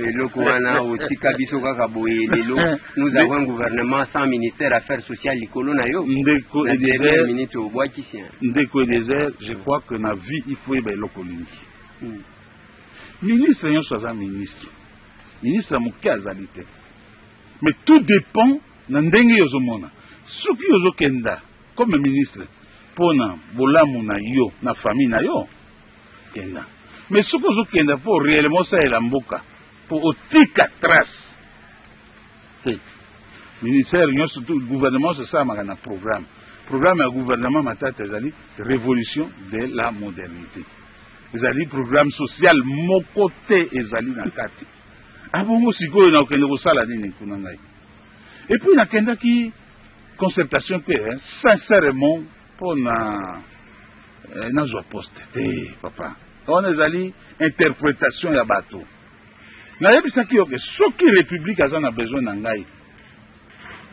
Eloko wana otika biso kaka boye. Lelo nous avons un gouvernement sans ministère affaires sociales likolo na yo. Ndeko Eliezer, minute obwakisi. Ndeko Eliezer, je crois que na vie il faut yeba eloko olingi. Ministre nyonso aza ministre, ministre ya moke azali te, mais tout dépend na ndenge yo ozomona. Soki ozokenda comme ministre mpona bolamu na yo na famille na yo, kenda. Mais soki ozokenda mpo réellement osalela mboka, mpo otika trace te, ministère nyonso, gouvernement nyonso esalamaka na programme. Programme ya gouvernement Matata ezali révolution de la modernité, ezali programme social moko te ezali na kati. Abongo sikoyo nakokende kosala nini kuna ngai? Et puis nakendaki concertation te, hein, sincèrement, mpona nazwa poste te. Papa, wana ezali interprétation ya bato. Nayebisaki yo ke soki république aza na besoin na ngai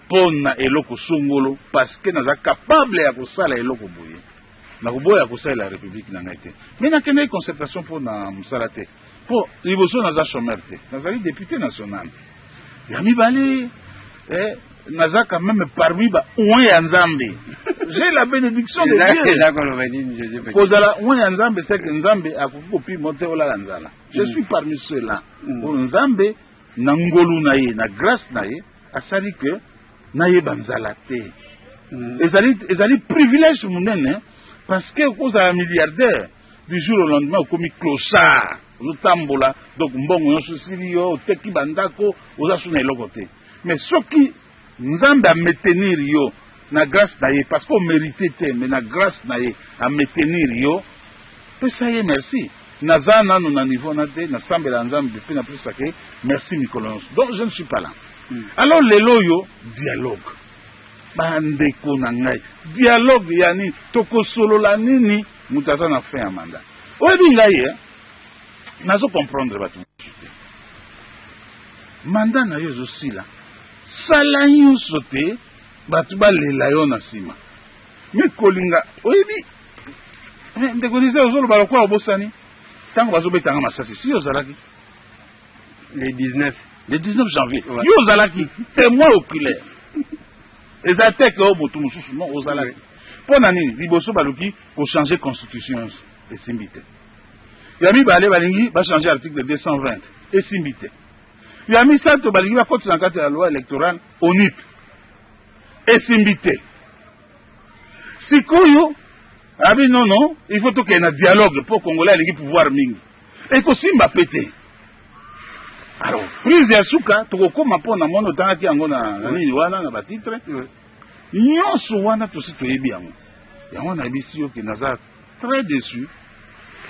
mpo na eloko songolo, parce que naza capable ya kosala eloko boye, nakoboya kosalela république na ngai te. Mais nakendaki concertation mpo na mosala te, mpo liboso naza chômeur te, nazali député national. Ya mibale, naza quand même parmi ba oints ya Nzambe, j'ai la bénédiction de Dieu. Kozala oint ya Nzambe, c'est que Nzambe akoki kopima te olala nzala. Je suis parmi ceux-là oyo Nzambe na ngolu na ye, na grâce na ye, asali ke nayeba nzala te. Ezali privilège monene, parce que okozala milliardaire, du jour au lendemain okomi clochard, ozotambola, donc mbongo nyonso esili yo, oteki bandako, oza su na eloko te. Mais soki Nzambe amaintenir yo na grâce na ye, parce que omérite te, mais na grâce na ye amaintenir yo, pesa ye merci. Naza nanu na niveau na te, nasambela Nzambe mpe napesaka ye merci mikolo nyonso. Donc je ne suis pas là. Alors lelo oyo dialogue, bandeko na ngai, dialogue ya nini? Tokosolola nini? Moto aza na fin ya mandat. Oyebi ngai, nazo comprendre bato mosusu te. Mandat na yo ezosila, sala nyonso te bato balela yo na nsima. Me kolinga, oyebi, ndeko Eliezer, ozoloba lokola obosani ntango bazobetanga masasi. Si ozalaki Le 19. Le 19 janvier. Yo ozalaki témoin oculaire, eza te ke oyo motu mosusu. Non, ozalaki. Mpo na nini? Liboso baluki kochanger constitution nyonso, esimbi te. Ya mibale, balingi bachanger article 220, esimbi te. Ya misato, balingi bakotisa na kati ya loi électorale ONIP, esimbi te. Sikoyo abi non, non, il faut tokende na dialogue mpo Congolais alingi pouvoir mingi, ekosimba pe te. Alors prise ya suka tokokóma mpo na moni otangaki yango na nini wana na batitre nyonso wana, tosi toyebi yango. Yango nayebisi yo ke naza très déçu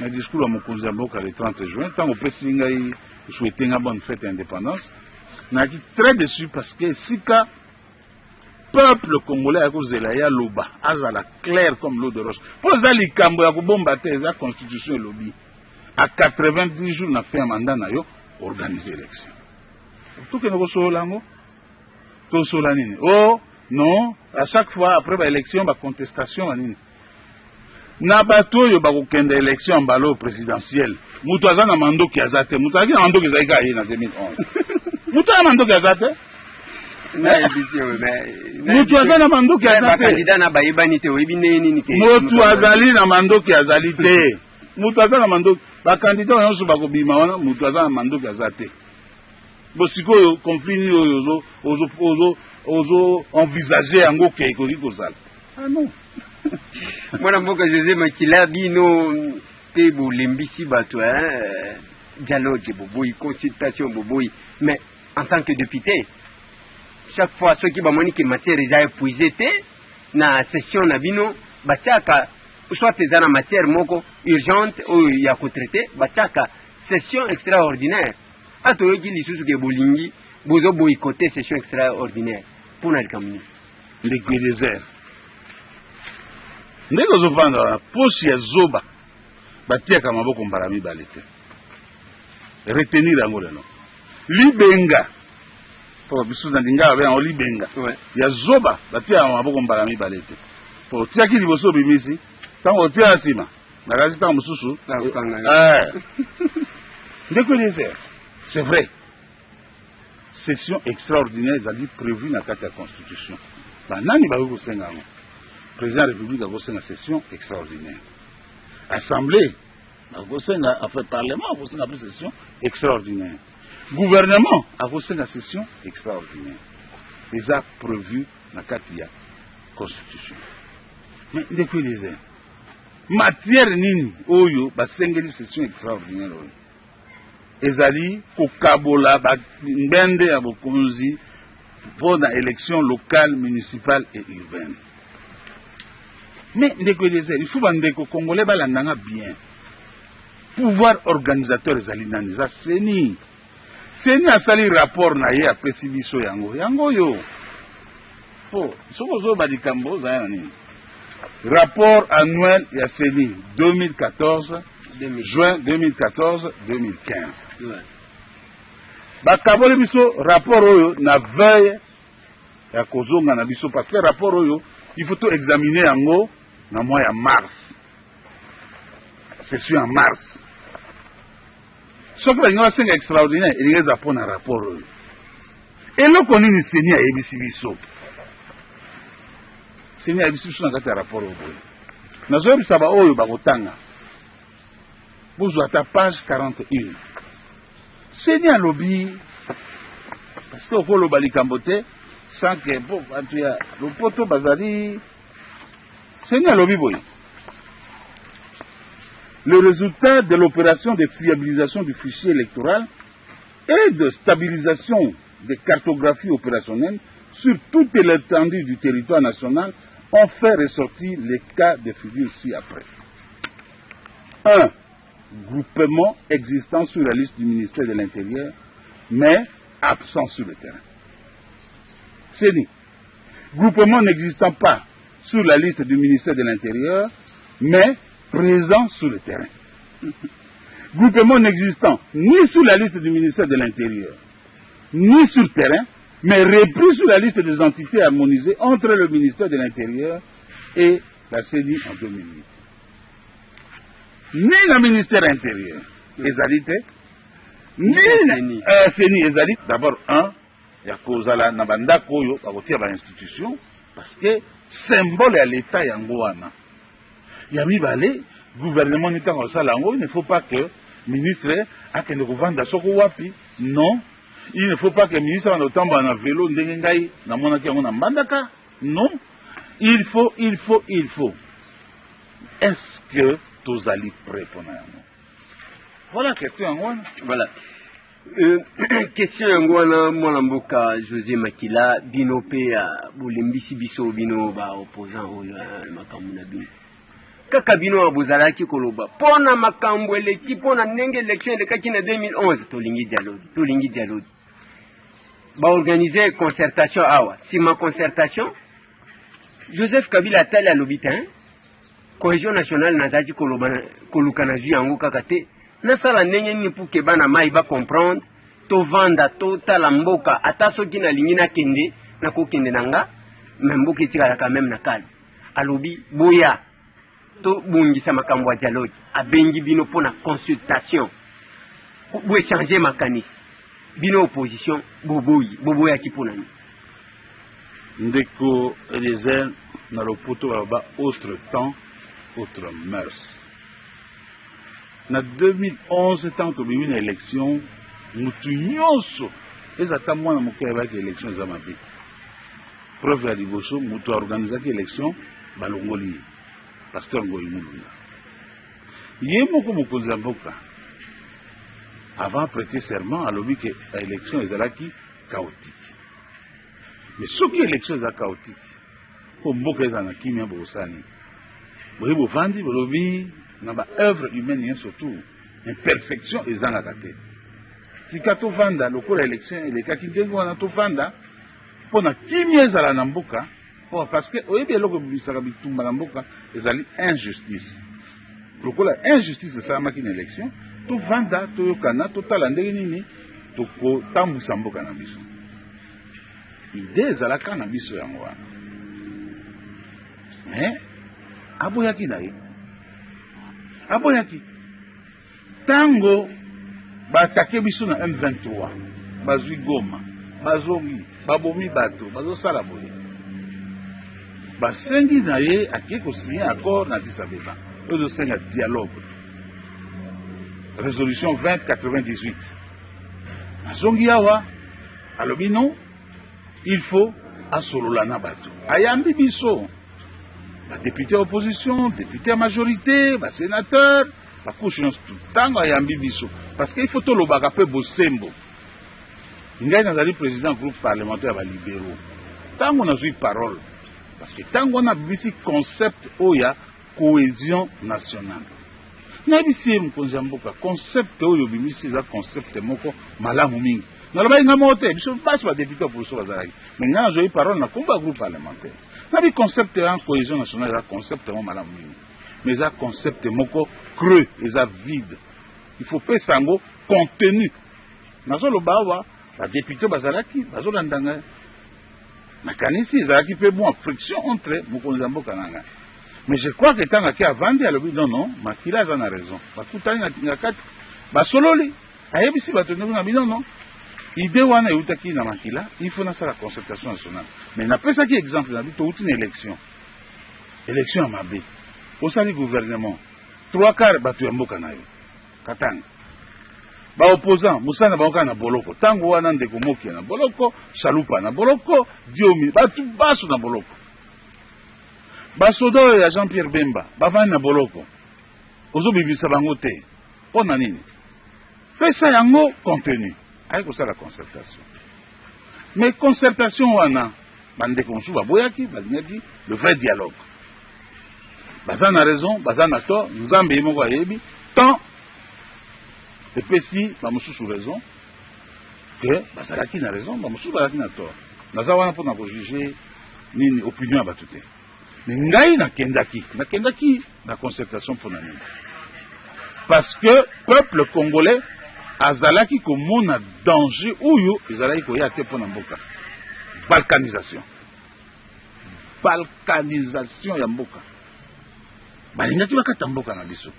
na discours ya mokonzi ya mboka le 30 juin, ntango opesi ngai souhaite nga bonne fête ya indépendance. Nayaki très déçu parce que esika Peuple congolais akozela ye aloba, azala clair comme l'eau de roche, mpo eza likambo ya kobomba te. Eza constitution elobi à 90 jours na fin ya mandat na yo, organiser élection. Tokende kosolola yango, tosolola nini? Oh non, à chaque fois après baélection, bacontestation, banini na bato oyo bakokende élection ya mbala oyo présidentielle. Moto aza na mandoki aza te. Moto azalaki na mandoki ezalaki kaka ye na 2011. Moto aza na mandoki aza te. Moto aza na mandoki aza te. Bacandidat na bayebani te, oyebi ndenge nini ke? Moto azali na mandoki azali te. Moto aza na mandoki, bacandidat nyonso bakobima wana, moto aza na mandoki aza te. Bo sikoyo conflit nini oyo ozo envisage yango ke ekoki kozala? Ah non. Mwana mboka José Makila, bino mpe bolembisi bato, dialogue boboyi, consultation boboyi, mais en tant que député, chaque fois soki bamoni ke matière eza épuisé te na session na bino, batiaka, soit eza na matière moko urgente oyo ya kotraiter, batiaka session extraordinaire. Atoyoki lisusu ke bolingi bozoboycotter session extraordinaire mpona likambo nini? Ndeko Eliezer, ndenge ozovanda wana, posi ya zoba batiaka maboko mbala mibale te. Retenir yango lelo. Libenga, mpo biso na lingala babenga yango libenga ya zoba, batiaka maboko mbala mibale te. Mpo otiaki liboso, obimisi, ntango otia na nsima, nakasi ntango mosusu. Ndeko Eliezer, c'est vrai, session extraordinaire ezali prévu na kati ya constitution. Banani bakoki kosenga yango? Président ya République akosenga session extraordinaire, assemblée akosenga, enfin parlement akosenga mpe session extraordinaire, gouvernement akosenga session extraordinaire. Eza prévu na kati ya constitution. Mais ndeko Eliezer, matière nini oyo basengeli session extraordinaire? Oyo ezali kokabola bangbende ya bokonzi mpo na élection locale, municipale et urbaine. Mais ndeko Eliezer, il faut bandeko congolais balandanga bien. Pouvoir organisateur ezali nani? Eza CENI. CENI asali rapport na ye, apesi biso yango. Yango oyo, po soki ozoyoba likambo ozala na nini, rapport annuel ya CENI 2014, juin 2014 2015. Bakaboli biso rapport oyo na veille ya kozonga na biso, parce que rapport oyo, il faut to examiner yango na mois ya mars, session ya mars. Soki balingi basenga extraordinaire, elingi eza mpo na rapport oyo. Eloko nini CENI ayebisi biso? CENI ayebisi biso na kati ya rapport oyo boye. Nazoyebisa baoyo bakotanga, bozwa ata page 41. CENI alobi, parce que okoloba likambo te sans que po bato ya lopoto bazali. CENI alobi boye: "Le résultat de l'opération de fiabilisation du fichier électoral et de stabilisation des cartographies opérationnelles sur toute l'étendue du territoire national ont fait ressortir les cas de figure ci-après. 1. Groupement existant sur la liste du ministère de l'Intérieur, mais absent sur le terrain. CENI. Groupement n'existant pas sur la liste du ministère de l'Intérieur, mais présent sur le terrain. Groupement n'existant ni sur la liste du ministère de l'Intérieur, ni sur le terrain, mais repris sur la liste des entités harmonisées entre le ministère de l'Intérieur et la CENI en 2008." Ni le ministère intérieur, ezali te, ni CENI ezali. D'abord, un, ya kozala na bandako oyo bakotia bainstitution, parce que symbole ya l'État yango wana. Ya mibale, gouvernement ni ntango asala yango, il ne faut pas que ministre akende kovanda soko wapi. Non, il ne faut pas que ministre abanda kotambola na vélo ndenge ngai namonaki yango na Mbandaka. Non, il faut, il faut, il faut. Est-ce que tozali prêt mpona yango? Voilà question yango wana. Voilà question yango wana. Mwana mboka José Makila, bino mpe bolembisi biso, bino baopposant oyo, makambo na bino kaka. Bino bozalaki koloba mpo na makambo eleki, mpo na ndenge élection elekaki na 2011: tolingi dialogue, tolingi dialogue. Baorganiser concertation awa, nsima concertation. Joseph Kabila atali, alobi te, cohésion nationale nazalaki koloba, koluka, nazwi yango kaka te. Nasala ndenge nini pour que bana mai bacomprendre? Tovanda, totala mboka. Ata soki nalingi nakende, nakokende na nga, mais mboka etikala quand même na calme. Alobi boya tobongisa makambo ya dialogue. Abengi bino mpona consultation, boéchange makanisi. Bino opposition boboyi, boboyaki mpona nini? Ndeko Eliezer, na lopoto baloba autre temps, autre mœurs. Na 2011, ntango tobimi na élection, mutu nyonso, eza ata mwana moke, ayebaki élection eza mabe. Preuve ya liboso, moto aorganizaki élection balongoli ye, pasteur Ngoyi Mulunda. Ye moko mokonzi ya mboka, avant prêter serment, alobi ke élection ezalaki chaotique. Mais soki élection eza chaotique, mpo mboka eza na kimia, bokosala nini? Boye bovandi, bolobi na baœuvre humaine nyonso, surtout imperfection ezangaka te. Tika tovanda lokola élection elekaki ndenge wana, tovanda mpo na kimia ezala na mboka. Oh, parce que oyebi, eloko ebimisaka bitumba na mboka ezali injustice. Lokola injustice esalamaki na élection, tovanda, toyokana, totala ndenge nini tokotambwisa mboka na biso. Idée ezalaka na biso yango wana, mais aboyaki na ye, aboyaki. Ntango baatake biso na M23, bazwi Goma, bazongi, babomi bato, bazosala boye, basengi na ye ake kosigner accord na Addis Abeba oyo ezosenga dialogue, résolution 2098. Azongi awa, alobi non, il faut asolola na bato. Ayambi biso badéputé ya opposition, député ya majorité, basénateur, bacouche nyonso. Ntango ayambi biso, parce que il faut tolobaka mpe bosembo, ngai nazali président groupe parlementaire ya balibéraux. Ntango nazwi parole, parce que ntango wana abimisi concept oyo ya cohésion nationale, nayebisi ye: mokonzi ya mboka, concept oyo obimisi eza concept moko malamu mingi. Nalobaki ngai moko te, biso basi badéputé ya opposition bazalaki, mais ngai nazwaki parole na kombo ya groupe parlementaire. Nabi concept ya cohésion nationale eza concept moko malamu mingi, mais eza concept moko creux, eza vide. Il faut pesa yango contenu. Nazoloba awa, badéputé bazalaki bazolanda ngai. Nakanisi ezalaki mpe mwa friction entre mokonzi ya mboka na ngai, mais je crois que ntango ake avandi, alobi: non, non, Makila aza na raison. Bakutani na kati, basololi, ayebisi bato ndenge na bino: non, idée wana eutaki na Makila, il faut nasala concertation nationale. Mais napesaki exemple na bi: touti na élection, élection ya mabe, osali gouvernement, trois quart bato ya mboka na yo Katanga, baopposant mosala na bango kaka na boloko. Ntango wana ndeko Mokia na boloko, Salupa na boloko, Diomi, bato baso na boloko, basoda oyo ya Jean Pierre Bemba bavandi na boloko, ozobimisa bango te mpo na nini? Pesa yango contenu. Aye kosala concertation, mais concertation wana bandeko mosusu baboyaki, balingaki le vrai dialogue. Baza na raison, baza na tort, Nzambe ye moko ayebi. Tant epesi bamosusu raison ke bazalaki na raison, bamosusu bazalaki na tort. Naza wana mpona kojuger nini, opinion ya bato te. Mais ngai nakendaki na concertation mpona nini? Parce que peuple congolais azalaki komona danger oyo ezalaki koya te mpona mboka, balkanisation, balkanisation ya mboka. Balingaki bakata mboka na biso,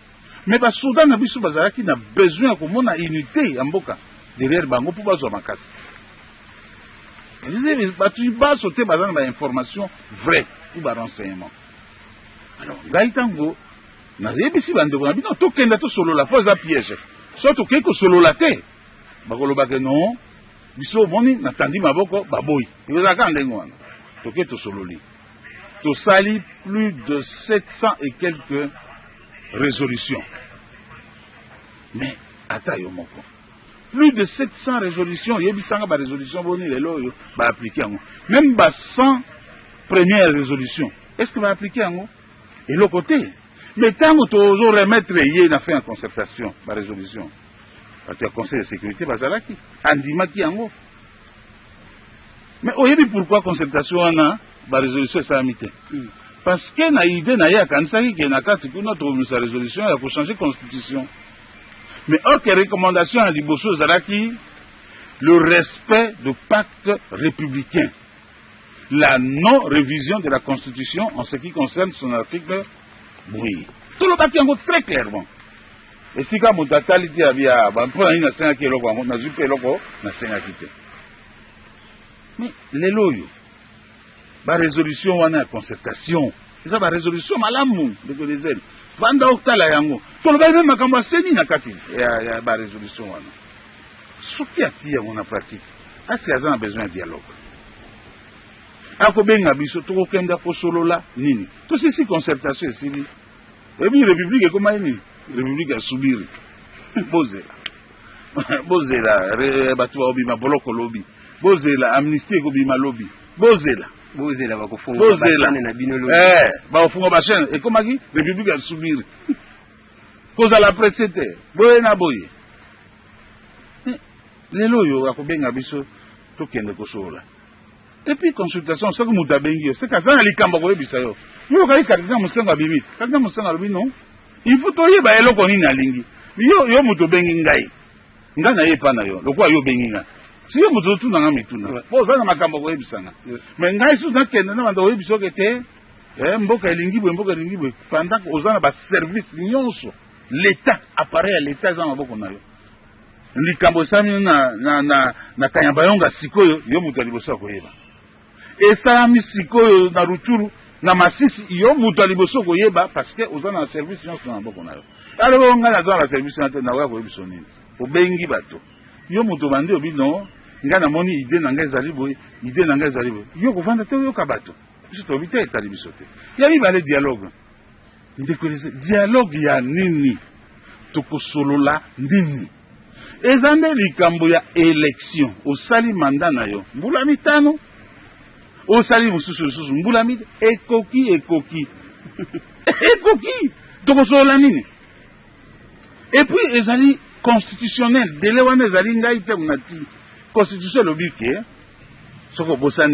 mais basoda na biso bazalaki na besoin ya komona unité ya mboka derrière bango mpo bazwa makasi. Bato baso te baza na bainformation vrai ou barenseignement. Alors ngai, ntango nayebisi bandeko na bino tokenda tosolola mpo eza piège, so tokei kosolola te, bakolobake non, biso omoni natandi maboko, baboyi. Ezalaka ndenge wana. Tokei, tosololi, tosali plus de 700 et quelques résolutions. Mais ata yo moko, plus de 700 résolutions, oyebisanga barésolution boni lelo oyo baappliquer yango? Même ba 100 première résolution, est ce que baappliquer yango? Eloko te. Mais ntango tozoremettre ye na fin ya concertation barésolution, bato ya Conseil de sécurité bazalaki, andimaki yango. Mais oyebi pourquoi concertation wana Barésolution esalami te parce que na idée na ye akanisaki ke na kati kuna tokobimisa résolution ya kochanger constitution. Mais or que recommandation ya liboso ezalaki le respect du pacte républicain, la non révision de la constitution en ce qui concerne son article boye. Tolobaki yango très clairement. Esika moto atali te, abi mpo na nini nasengaki eloko yango, nazwi mpe eloko nasengaki te. Mais lelo oyo barésolution wana ya concertation eza barésolution malamu. Ndeko Eliezer, vanda otala yango. Tolobaki mpe makambo ya CENI na kati ya barésolution wana. Soki atii yango na pratique, asi aza na besoin ya dialogue, akobenga biso, tokokenda kosolola nini. Tosisi concertation, esili. Oyebi république ekomaki nini? République ya subiri. Bozela, bozela, bato bakobima boloko lobi. Bozela, amnistie ekobima lobi. Bozela. Bozela, bakofunga bachaîne na bino lobi. Eh, bakofunga bachaîne. Ekomaki république ya subiri. Kozala pressé te, boye na boye. Lelo oyo akobenga biso, tokende kosolola. Et puis consultation, soki moto abengi yo, seke aza na likambo akoyebisa yo. Yo okaki cardinal Monsengwo abimi. Cardinal Monsengwo alobi non, il faut toyeba eloko nini alingi. Yo moto obengi ngai, ngai na ye epa na yo. Lokola yo obengi ngai, si yo moto otunanga mituna po oza na makambo akoyebisanga, mais ngai susu nakende na banda koyebisa oke te, mboka elingi boye, mboka elingi boye, pendant oza na baservice nyonso, l'état, appareil ya l'état eza na maboko na yo. Likambo esalami na Kanyabayonga sikoyo, yo moto ya liboso ya koyeba. Esalami sikoyo na Rutshuru, na Masisi, yo moto ya liboso koyeba, parce que oza na service nyonso na maboko na yo. Alors ngai naza na service na te, nakoya koyebisa nini? Obengi bato, yo moto obandi, obi non, ngai namoni idée na ngai ezali boye, idée na ngai ezali boye. Yo kovanda te, oyoka bato. Biso toyebi te, etali biso te. Ya mibale, dialogue. Ndeko, dialogue ya nini? Tokosolola nini? Eza nde likambo ya élection. Osali mandat na yo mbula 5, osali mosusu lisusu mbula mite, ekoki, ekoki, ekoki. Tokosolola nini? Et puis ezali constitutionnel, délai wana ezali ngai te na ti constitution elobi ke soki obosani.